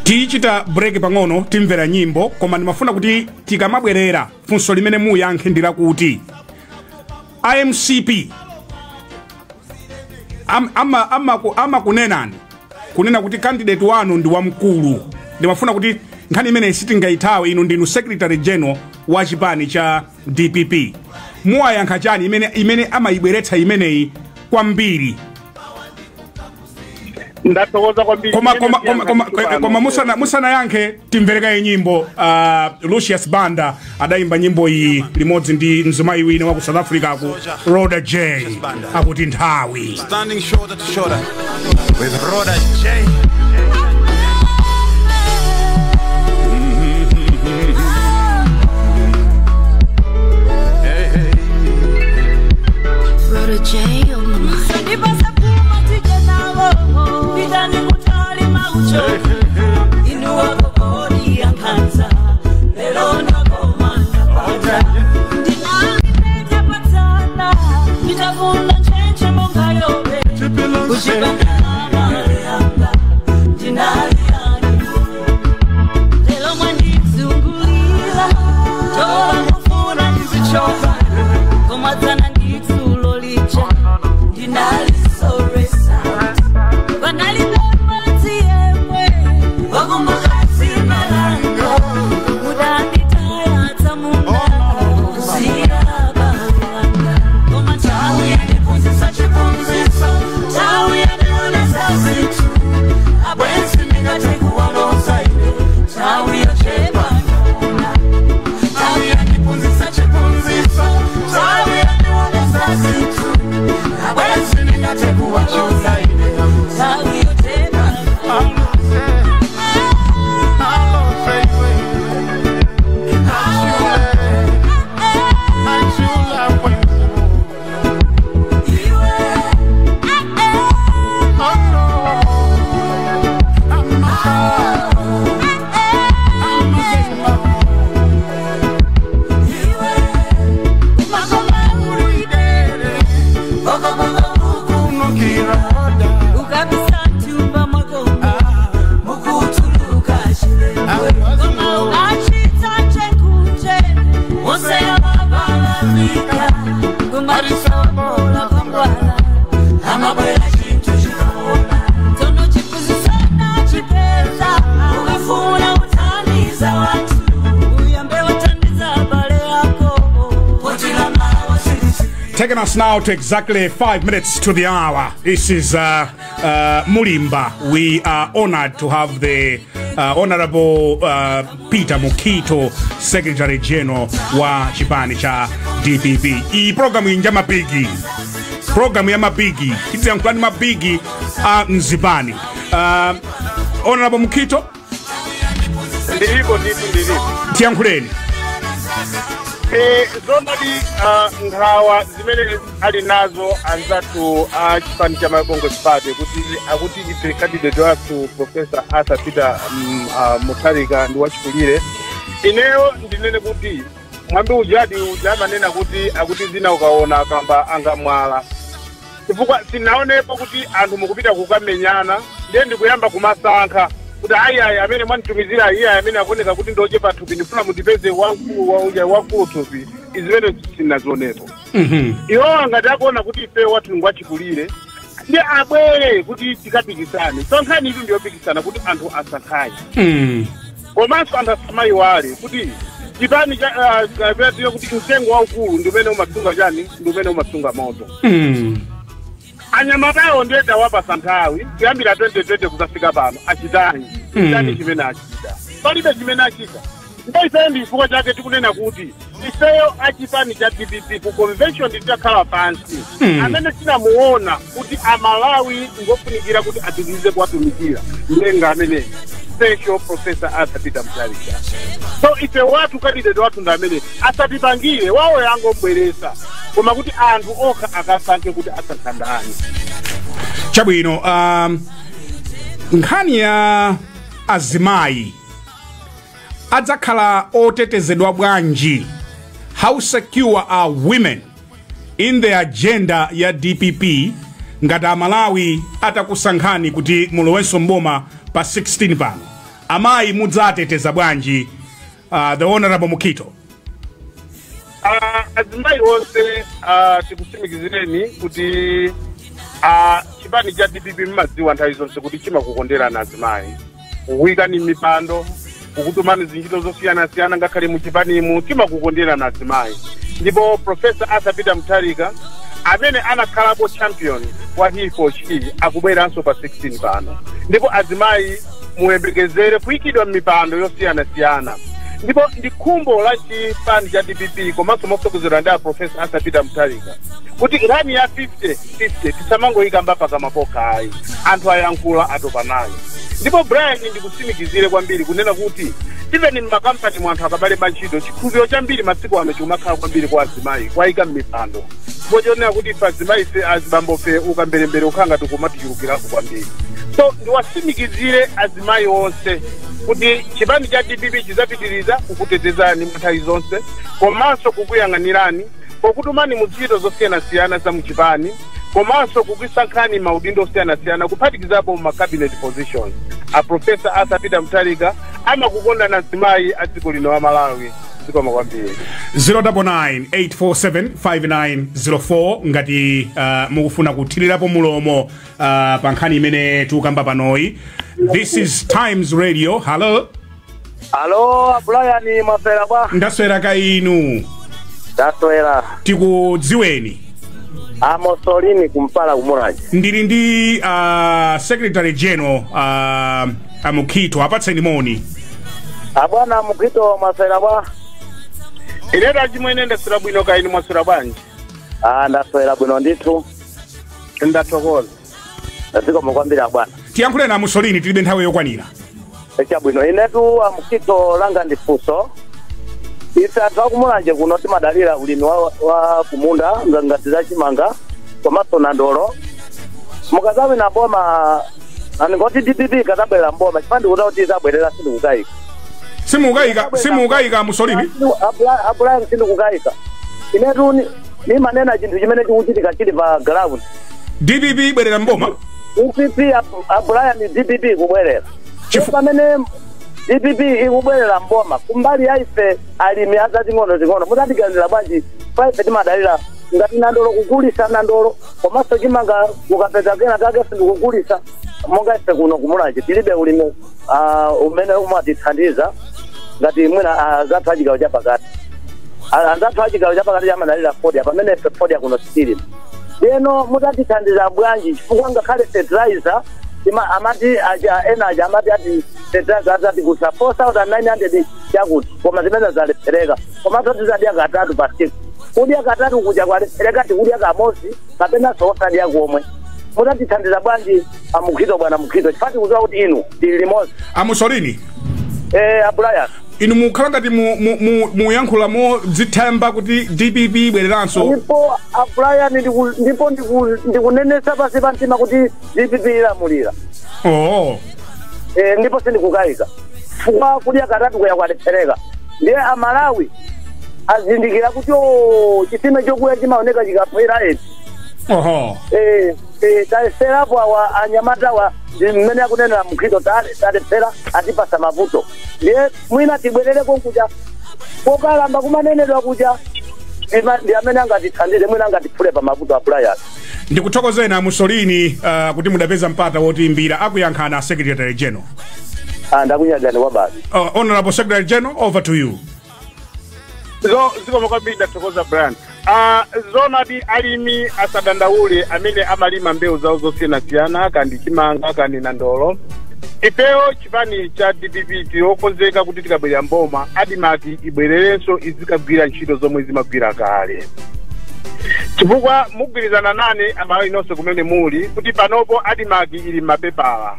Tichita break pang'ono, timvera nyimbo, koma ndimafuna kuti tikamabwerera funso limene muyankhe ndi lakuti IMCP ama kunenani kunena kuti candidate wanu ndi wamkulu. Ndimafuna kuti nkhani imene sitingayithawe, inu ndinu secretary general wa chipani cha DPP, muwayankha chani imene amayibweretsa imeneyi kwambiri? Ndathokoza kwambiri. Koma musanayankhe, timverekaye nyimbo. Lucius Banda adayimba nyimbo iyi limodzi ndi mzimayi wina wa ku South Africa, ku Rhoda J, akuti "Nthawi". Standing shoulder to shoulder with Rhoda J. Rhoda J on the mic. Pitani kutali maucho inuwa kokodi ya nkanza lelo ndakoma ndapata ndinalipeta patana nditavuna nchenche monga yobe kuchipandana yanga ndinaliyani lelo mwandizungulira tola mufuna ndizichoka komadzana nditsulo licha ndinalisoresa vanalipembatsi yemwe wakumbukatsimalanga mudanditayatsa munda zirabalanga koma nthawi yandiphunzitsa chiphunzitso, nthawi yandionesa zinthu, abwenzi ndingathe kuwaloza ine, nthawi yochepa ndona, nthawi yandiphunzitsa chiphunzitso, nthawi yandionesa zinthu, abwenzi ndingathe kuwaloza ine, nthawi yochepa. Ukabisatuba makombo mukutuluka chilembwe koma achita chekunje wose ababalafika kumatisobola kwangwala amabwera chintu chikaona tono chipuzisana chipeza ukafuna utaniza watu uyambe watandiza bale yako potila mawa sirisi. Taking us now to exactly 5 minutes to the hour. This is Mulimba. We are honored to have the Honorable Peter Mukhito, Secretary General wa chipani cha DPP. Iyi programu inja mabigi. Programu ya mabigi. Tidziyankhulani mabigi a mzipani. Honorable Mukhito, Ndilipo ndithu, ndilipo. Tiyankhuleni. Zonadi, nkhawa zimene ali nazo anzathu a chipani cha Malawi Congress Party kuti akuti ife candidate wathu Professor Arthur Peter Mutharika ndi wachikulire, ineyo ndinene kuti mwambi ujadi uja amanena kuti akuti zina ukaona kamba angamwala, chifukwa sinaonepo kuti anthu mukupita kukamenyana, ndiye ndikuyamba kumasankha kuti ayi, amene mwanditumizira iye amene akuoneka kuti ndochepa thupi, ndifuna mundipeze wamkulu wauja wamkulu thupi. Izimene sinazionepo. Iwowa ngati akuona kuti ife wathu ngwachikulire, ndi abwere kuti tikapikisane. So nkhani itu ndiyopikisana kuti anthu asankhane. Komanso anthu asamayiwale kuti chipani cha kuti mtengo waukulu ndi umene umasunga chani, ndi umene umasunga moto. Anyamatawo ndiye tawapasa nthawi kuyambira 2020 kuzafika pano, achitani? Chani chimene achita? Palibe chimene achita. Ndipo ifeyo ndi chifukwa chake tikunena kuti ifeyo achipani cha DPP ku convention titakhala pansi, amene tinamuona kuti Amalawi ngofunikira kuti apitirize kuwatumikira ndenga ameneyi special Professor Arthur Peter Mutharika. So ife wathu candidate wathu ndi amene asatipangire wawo yangombweresa, koma kuti anthu okha akasankhe kuti asankha ndani. Chabwino, nkhani ya azimayi adzakhala otetezedwa bwanji? How secure are women in the agenda ya DPP ngati Amalawi atakusankhani kuti mulowenso mboma pa 16 pano? Amayi mudzateteza bwanji, the Honorable Mukhito? Azimayi onse, tikutsimikizireni kuti chipani cha DPP, mmadziwa nthawi zonse kuti chimakukonderani azimayi, kukuyikani mipando, kukutumani zintchito zosiyanasiyana ngakhale muchipanimu. Timakukonderani azimayi. Ndipo Professor Arthur Peter Mutharika, amene anakhalapo champion wa He for She, akubweranso pa 16 pano. Ndipo azimayi muyembekezere kuyikidwa m'mipando yosiyanasiyana. Ndipo ndi khumbo la chipani cha DPP komanso motsogozedwa ndi a Professor Arthur Peter Mutharika kuti nkhani ya 50-50 tisamangoyikamba pakamwa pokha ayi. Anthu ayankhula, atopa nayo. Ndipo Brian, ndikutsimikizire kwambiri kunena kuti even mmakampani mu anthu akamalemba ntchito, chikhulupiriro chambiri masiku ano chikumakhala kwambiri kwa azimayi, kwayika m'mipando, chifukwa chonena kuti ife azimayi, ife azibambofe, ukamberembere ukhala ngati kumatichulukirapo kwambiri. So ndiwatsimikizire azimayi onse kuti chipani cha DPP chizapitiriza kukutetezani nthawi zonse komanso kukuyang'anirani pokutumani mu ntchito zosiyanasiyana za muchipani komanso kukusankhani maudindo osiyanasiyana, kuphatikizapo ma cabinet positions. A Professor Arthur Peter Mutharika amakukondani azimayi a dziko lino la Malawi. Zikomo kwambiri. 099 847 5904 ngati mukufuna kuthirirapo mulomo pa nkhani imene tikukamba panoyi. This is Times Radio. Hello. Alo, Brian, mwaswera bwa? Ndaswera ka inu? Ndaswera. Tikudziweni. Amosolini kumpala kumuraji. Ndili ndi Secretary General Amukhito, apatseni moni. Abwana Mukhito, mwaswera bwa? Inetu achimwene ndaswera bwino, ka inu mwaswera bwanji? Ah, ndaswera bwino ndithu. Ndathokoza. Zikomo kwambiri abwana. Tiyankhule na Musolini, tilibe nthawi yokwanira. Chabwino, inetu Amukhito langa ndifunso. Ife anthu akumulanje kuno timadalira ulimi wa kumunda ngati za chimanga komanso nandolo. Mukazawina boma, aningoti DPP kazabwerera mboma, chifukwa ndikuti kuti izabwerera, sindikukayika. Simukayika, simukayika, Musolini? Abulayi, sindikukayika. Inetu nimanena chinthu chimene chikuchitika chili pa ground. DPP ibwerera mboma? DPP, Abulaya, ni DPP kubwerera. Pamene DPP ikubwerera mboma, kumbali ya ife alimi azating'ono zing'ono mutatiganizira bwanji? Pa ife timadalira ngati nandolo, kugulisa nandolo komanso chimanga, ukapeza kena kake sindikugulisa. Monga ife kuno kumulanje tilibe ulimi umene umatithandiza ngati mwina anzathu achigawo chapakati. Anzathu achigawo chapakati chamadalira fodya, pamene ife fodya kuno sitilima. Leno mutatithandiza bwanji? Chifukwa ngakhale fertilizer ima amati aja ena aja amati ati fertilizer azati kusa 4900 chakuti, koma zimene zalephereka. Komanso tizadya katatu pa tsiku. Kudya katatu kuja kwalephereka, tikudya kamodzi kapena osadya komwe. Mutatithandiza bwanji, Amukhito, bwana Mukhito? Chifukwa tikudziwa kuti inu tili limodzi. Amusolini. Eh, Abulaya. Inu mukhala ngati muyankhula modzithemba kuti DPP ibwereranso. Ndipo Abulaya, ndipo ndikunenesa pasi pa mtima kuti DPP ilamulira. Oh. Eh, ndipo sindikukayika chifukwa kudya katatu kuya kwalephereka. Ndiye Amalawi azindikira kuti o chitsime chokuya chimaoneka chikaphwera eti. Oho. Eh, tayeserapo awa anyamatawa ndi mmene akunenera Mukhito, talephera, atipasa mavuto. Ndiye mwina tibwerere konkuja kokalamba kumanenedwa kuja, ndi amene angatithandize, mwina angatiphule pa mavuto, Abulaya. Ndikuthokozeni Amusolini kuti mudapeza mpata wotiimbira. Akuyankhana Secretary General. Ndakunyadani kwa basi. Honorable Secretary General, over to you. Zikomo kwambiri, ndathokoza Brian. Zonadi alimi asadandaule amene amalima mbewu zawo zosiyanasiyana, kandi chimanga kandi nandolo. Ifeyo chipani cha DPP tiokonzeka kuti tikabwerera mboma, ADMARC ibwererenso izikagwira ntchito zomwe zimagwira kale, chifukwa mugwirizana nane Amalawi nonse kumene muli kuti panopo ADMARC ili m'mapepala.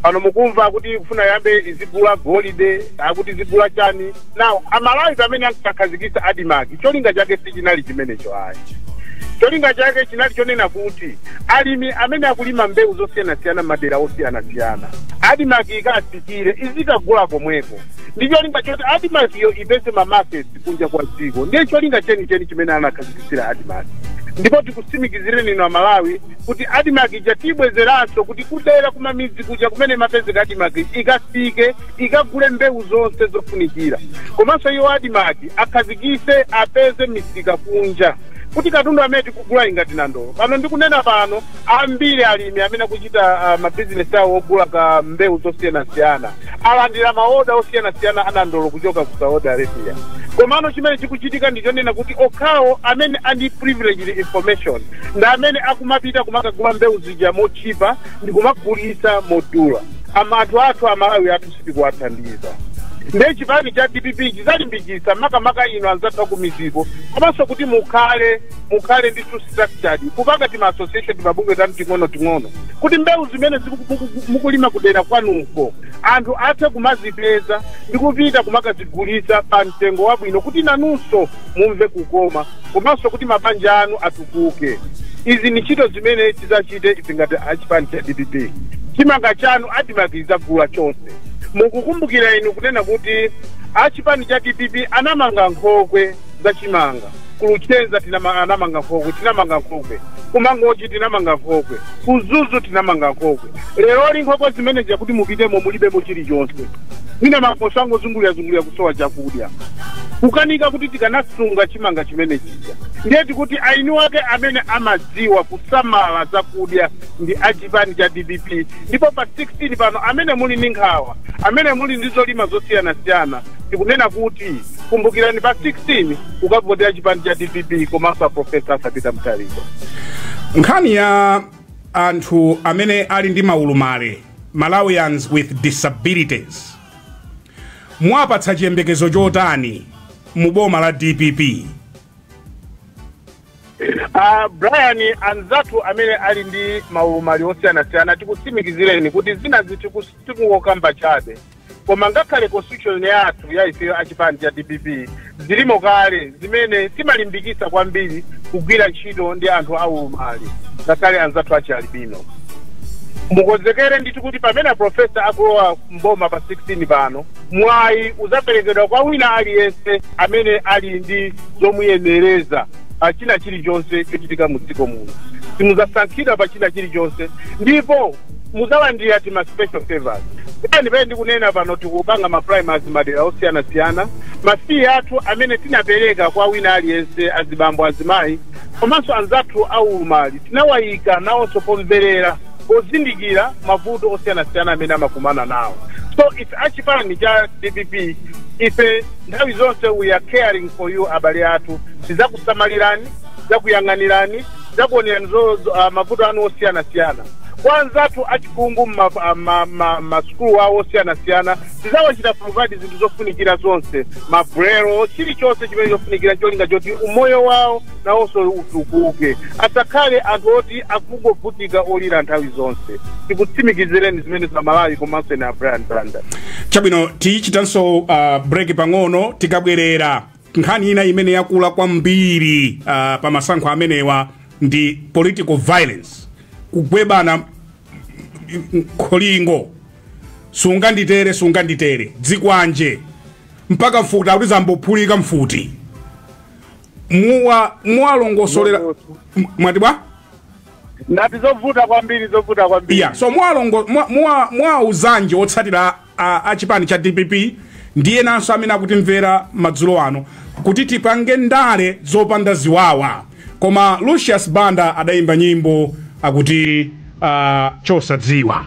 Pano mukumva kuti kufuna yambe izigula golide, akuti izigula chani. Now Amalawi, pamene ankakhazikitsa ADMARC, cholinga chake sichinali chimenecho ayi. Cholinga chake chinali chonena kuti alimi amene akulima mbewu zosiyanasiyana madera osiyanasiyana, ADMARC ikafikire izikagula komweko, ndi cholinga choti ADMARC iyo ipeze ma markets kunja kwa dziko. Ndiye cholinga chenicheni chimene anakhazikitsira ADMARC. Ndipo tikutsimikizireni inu Amalawi kuti ADMARC ija tibwezeranso kuti kudera kumamidzi kuja kumene mapezeka ADMARC ikafike, ikagule mbewu zonse zofunikira. Komanso iwo ADMARC akhazikise, apeze misika kunja kuti katundu amene tikugula ingati nandolo. Pano ndikunena pano, ambiri alimi amene akuchita mabizinesi awo ogula ka mbewu zosiyanasiyana alandira maoda osiyanasiyana anandolo kuchoka ku Saudi Arabia. Komano chimene chikuchitika ndichonena kuti okhawo amene andi privileged information ndi amene akumapita kumakagula mbewu zija mochipa ndi kumagulisa modula. Anthu athu Amalawi athu sitikuwathandiza. Ndiye chipani cha DPP chizalimbikitsa makamaka inu anzathu kumiziko, komanso kuti mukhale ndi structured kupanga tima association, timabungwe tanu ting'ono ting'ono, kuti mbewu zimene mukulima kudera kwanuko anthu athe kumazipeza ndi kupita kumakazigulitsa pa mtengo wabwino, kuti nanunso mumve kukoma, komanso kuti mabanja anu atukuke. Izi ni ntchito zimene tidzachite ife ngati achipani cha DPP. Chimanga chanu ADMARC idzagula chonse. Mukukumbukira inu kunena kuti achipani cha DPP anamanga nkhokwe za chimanga ku Luchenza, anamanga nkhokwe, tinamanga nkhokwe kuMangochi, tinamanga nkhokwe kuZuzu, tinamanga nkhokwe. Lero nkhokwe zimene kuti mupitemo mulibemo chilichonse, mwina makoso angozungulira kusowa chakudya, kukanika kuti tikanasunga chimanga chimene chija. Ndiye tikuti aini wake amene amadziwa kusamala zakudya ndi achipani cha DPP. Ndipo pa 16 pano, amene muli ndi nkhawa, amene muli ndi zolima zosiyanasiyana, tikunena kuti kumbukirani pa 16 ukavotera chipani cha DPP komanso Professor Arthur Mutharika. Nkhani ya anthu amene ali ndi maulumale, Malawians with disabilities, mwapatsa chiyembekezo chotani mu boma la DPP? Brian, anzathu amene ali ndi maulumali osiyanasiyana, tikutsimikizireni kuti zina tikungokamba chabe, koma ngakhale constitution yathu ya ifeyo achipani cha DPP zilimo kale zimene timalimbikitsa kwambiri kugwira ntchito ndi anthu aulumali, ngakhale anzathu achi albino. Mukonzekere ndithu kuti pamene professor akulowa mboma pa 16 pano, mwayi uzaperekedwa kwa wina aliyense amene ali ndi zomuyenereza china chilichonse chochitika mu dziko muno. Simudzasankhidwa pa china chilichonse ndipo muzalandira tima special favors. Pene pene ndikunena pano, tikupanga ma primaries madera osiyanasiyana. Ma fee athu amene tinapereka kwa wina aliyense, azibambo, azimayi komanso anzathu aulumali, tinawayika nawonso pomverera, pozindikira mavuto osiyanasiyana amene amakumana nawo. So ife achipani cha DPP, ife nthawi zonse we are caring for you, abale athu. Tidzakusamalirani, tidzakuyang'anirani, tidzakuonerani mavuto anu osiyanasiyana. Kwa anzathu achikungu masukulu awo osiyanasiyana, tidzawachita provide zinthu zofunikira zonse, mabrelo, chilichonse chimene chofunikira, cholinga choti umoyo wawo nawonso utukuke, asakhale anthu oti akungovutika olira nthawi zonse. Tikutsimikizireni zimene za Malawi komanso ine a Brian Banda. Chabwino, tichitanso break pang'ono. Tikabwerera, nkhani ina imene yakula kwambiri pa masankho amenewa ndi political violence, kugwebana kholingo, sunganditere, sunganditere, dzikwanje, mpaka mfuti akuti zambophulika mfuti. Muwalongosolera mwati bwa? Ndati zovuta kwambiri, zovuta kwambiri. Yeah, so muwauzanji otsatira a chipani cha DPP ndiye nanso amene akutimvera madzulo ano kuti tipange ndale zopanda ziwawa? Koma Lucius Banda adayimba nyimbo akuti chosadziwa.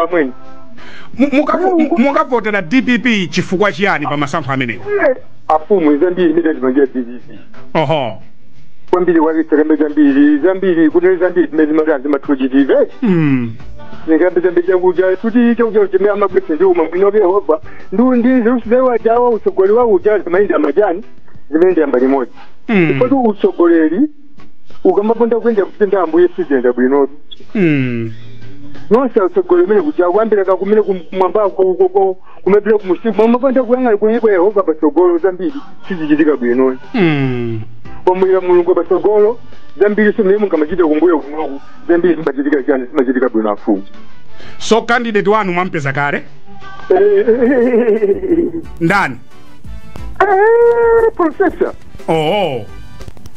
kuvutika amweni. Mukavotera DPP chifukwa chiyani pa masankho amenewo? Afumu zambiri mide timangira DPP. Oho. Kwambiri kwake zambiri zambiri kunene zambiri zimene zimakanzi mathuchitive. Ngikambe zambiri chakudya kuti chakudya chimene amagwetsa ndi umwe mwino Yehova ndi zirusizewa jawa utsogoleri wa uja zimayenda majani zimayenda mbali imodzi. Kodi utsogoleri ukamaponda kuenda kutenda ambuye sizenda bwino. Nonse utsogoleri umene kuja kwambira kakumene kumwamba ko kumepera kumusiku mamaponda kuyang'ana kunyikwa Yehova patsogolo zambiri sizichitika bwino. Pomwe Mulungu patsogolo zambiri simene mungamachita kumbuyo kunoku zambiri zimachitika chani zimachitika bwino afumu. So candidate wanu mwampeza kale? Ndani? Professor. Oh.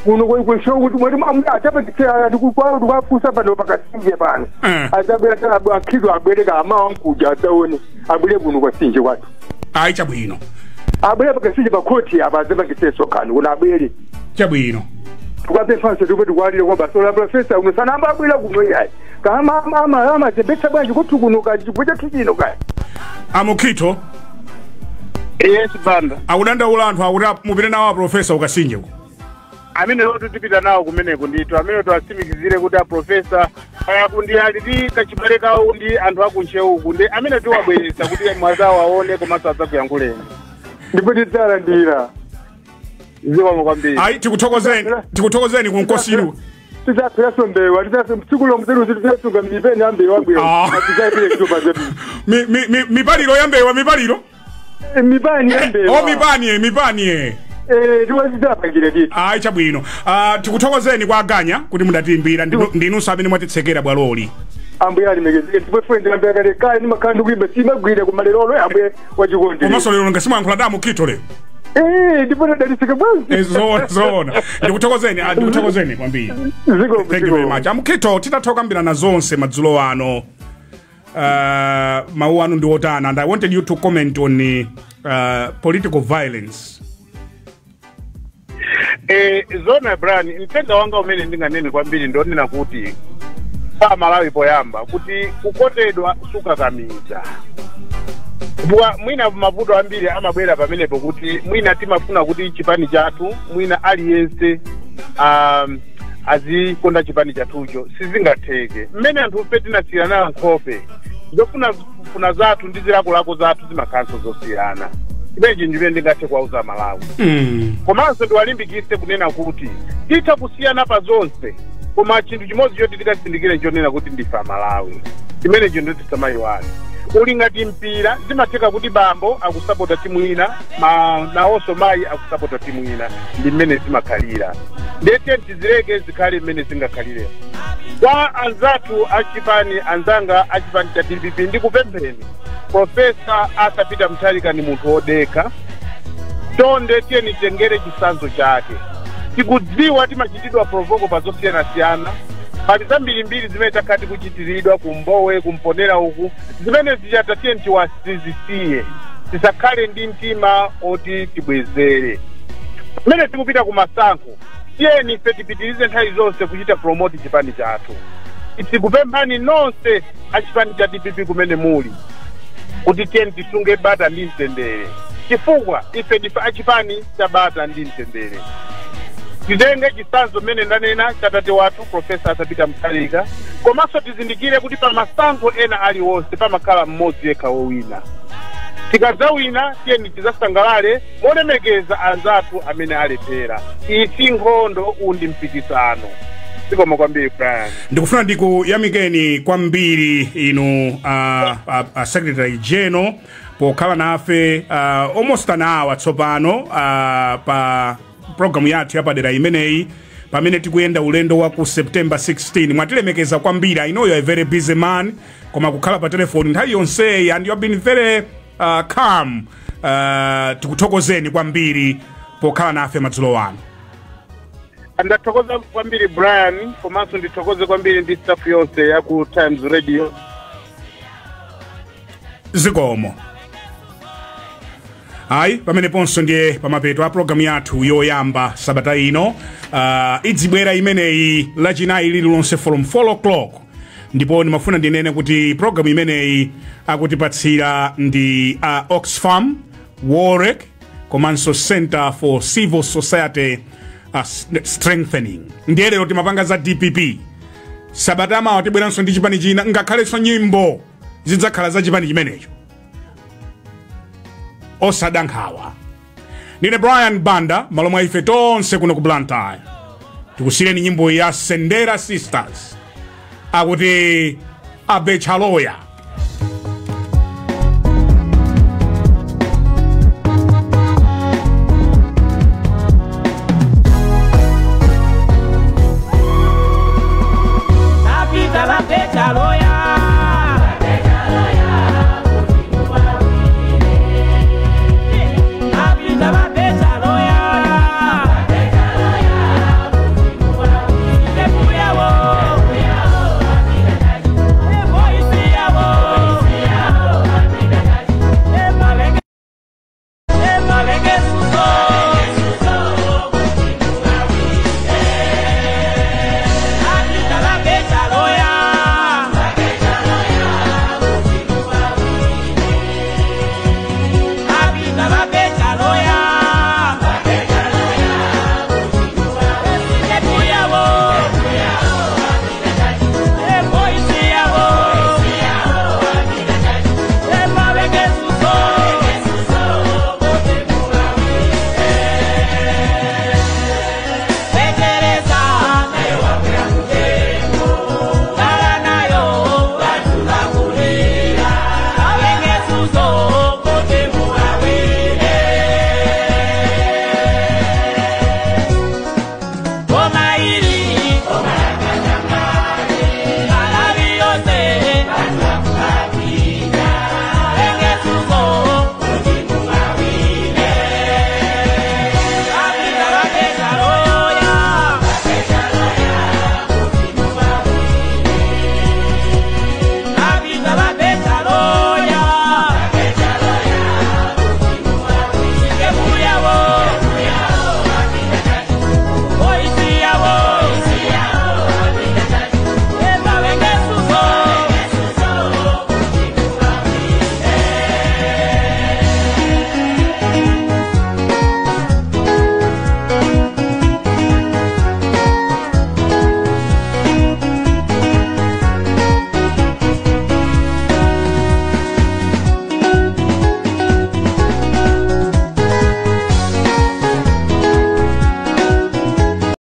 Kuno kwesho kuti mwati atapatitsira ndikukwafusa pano pakasinje pano. Adzabwera akhido abwereka amawa nkuja adzaone abwere kuno kwasinje kwathu. Ayi chabwino. Abwere pakasinje pa khoti apa adzapangitsenso kanu kuna abwere. Chabwino. Tukapephanso tikuti kwalire kwa basola professor uno sanamba abwera kuno iyayi. Kama ama zebetsa bwanji kuti kuno kachibwecha tuchino kaya. Amukito. Yes banda. Akudandaula anthu akuti mupite nawo a professor ukasinje ku. Amene lotu tipita nawo kumeneko ndithu amene tiwatsimikizire kuti a professor ndi ali ndi kachibale kawo ndi anthu akuntcheu uku ndi amene tiwabweretsa kuti mwazawo aone komanso adzakuyankhuleni. Ndipo tidzalandira. Zikomo kwambiri. Ayi tikuthokozeni kunkosiru. Tidzapheraso mbewa tsiku lomwe tidzasunga mipeni ya mbewa bwino. Tidzaphera kutopa zedu. Mipaliro ya mbewa mipaliro? Mipani ya mbewa. Oh mipani. Tiwazidapangire ndithu. Ayi chabwino. Tikuthokozeni kwa Aganya kuti mudatiimbira ndinunso amene mwatitsekera bwaloli. Ambuye alimekezeke ndipo friend ambuye kale kale ndimakhala ndikuimba simagwira kumalero ambuye wachikondi. Komanso lero ngasimayankhula damu Kito lero. Ndipo tadalitsika bwanji. Zoona, zoona. Ndikuthokozeni, ndikuthokozeni kwambiri. Zikomo. Thank you very much. Amkheto, titatha kukambirana zonse madzulo ano, mawu anu ndi otani? And I wanted you to comment on political violence. Zona Brian, mtenga wanga umene ndinganene kwambiri ndonena kuti pa Malawi poyamba kuti kukondedwa sukakamiza. Bwa mwina mavuto ambiri amabwera pamenepo kuti mwina timafuna kuti chipani chathu, mwina aliyense azikonda chipani chathucho. Sizingatheke. Mmene anthu ife tinasiyana nkhope, zofuna funa zathu ndi zilakolako zathu zimakhalanso zosiyana. Chimenechi ndimene ndingathe kuwauza Malawi. Komanso ndiwalimbikitse kunena kuti titha kusiyana pa zonse, koma chinthu chimodzi choti tikasindikire chonena kuti ndife Amalawi. Chimenecho ndo tisamayiwale. Uli ngati mpira, zimatheka kuti bambo akusapota timu ina, nawonso mayi akusapota timu ina. Ndi mmene zimakhalira. Ndete tizileke zikhale mmene zingakhalire. Kwa anzathu achipani, anzanga achipani cha DPP, ndikupempheni, Professor Arthur Peter Mutharika ni munthu wodekha. Tonde tiyeni titengere chitsanzo chake. Tikudziwa timachitidwa provoke pa zosiyanasiyana. Pali zambirimbiri zimene takhala tikuchitiridwa kumbowe, kumponera uku, zimene zichata tiyeni tiwasizisiye, tisakhale ndi mtima oti tibwezere. Pamene tikupita ku masankho, tiyeni ife tipitirize nthawi zonse kuchita promote chipani chathu. Tikupemphani nonse achipani cha DPP kumene muli kuti tiyeni tisunge bata ndi mtendere, chifukwa ife ndife achipani cha bata ndi mtendere. Titenge chitsanzo mmene ndanena cha tate wathu Professor Arthur Peter Mutharika. Komanso tizindikire kuti pa masankho ena aliwonse pamakhala mmodzi yekha wowina. Tikadzawina, tiyeni tidzasangalale molemekeza anzathu amene alephera. Iyi si nkhondo, uwu ndi mpikisano. Zikomo kwambiri, Brian. Ndikufuna ndikuyamikeni kwambiri inu Secretary General pokhala nafe almost an hour tsopano pa programu yathu yapadera imeneyi pamene tikuyenda ulendo wa ku September 16. Mwatilemekeza kwambiri. I know you're a very busy man, koma kukhala pa telefoni nthawi yonseyi and you have been very calm. Tikuthokozeni kwambiri pokhala nafe madzulo ano. Ndathokoza kwambiri, Brian, komanso ndithokoze kwambiri ndi staff yonse ya ku Times Radio. Zikomo. Ayi, pameneponso ndiye pamapeto a programu yathu yoyamba sabata ino. Idzibwera imeneyi Lachinayi lililonse from 4 o'clock. Ndipo ndimafuna ndinene kuti programu imeneyi akutipatsira ndi Oxfam, WOLREC komanso Center for Civil Society Strengthening. Ndiye lero timapanga za DPP. Sabata mawa tibweranso ndi chipani china, ngakhalenso nyimbo zidzakhala za chipani chimenecho. Osada nkhawa. Ndine Brian Banda, malo mwa ife tonse kuno ku Blantyre, tikusiyireni nyimbo ya Sendera Sisters, akuti Abechaloya.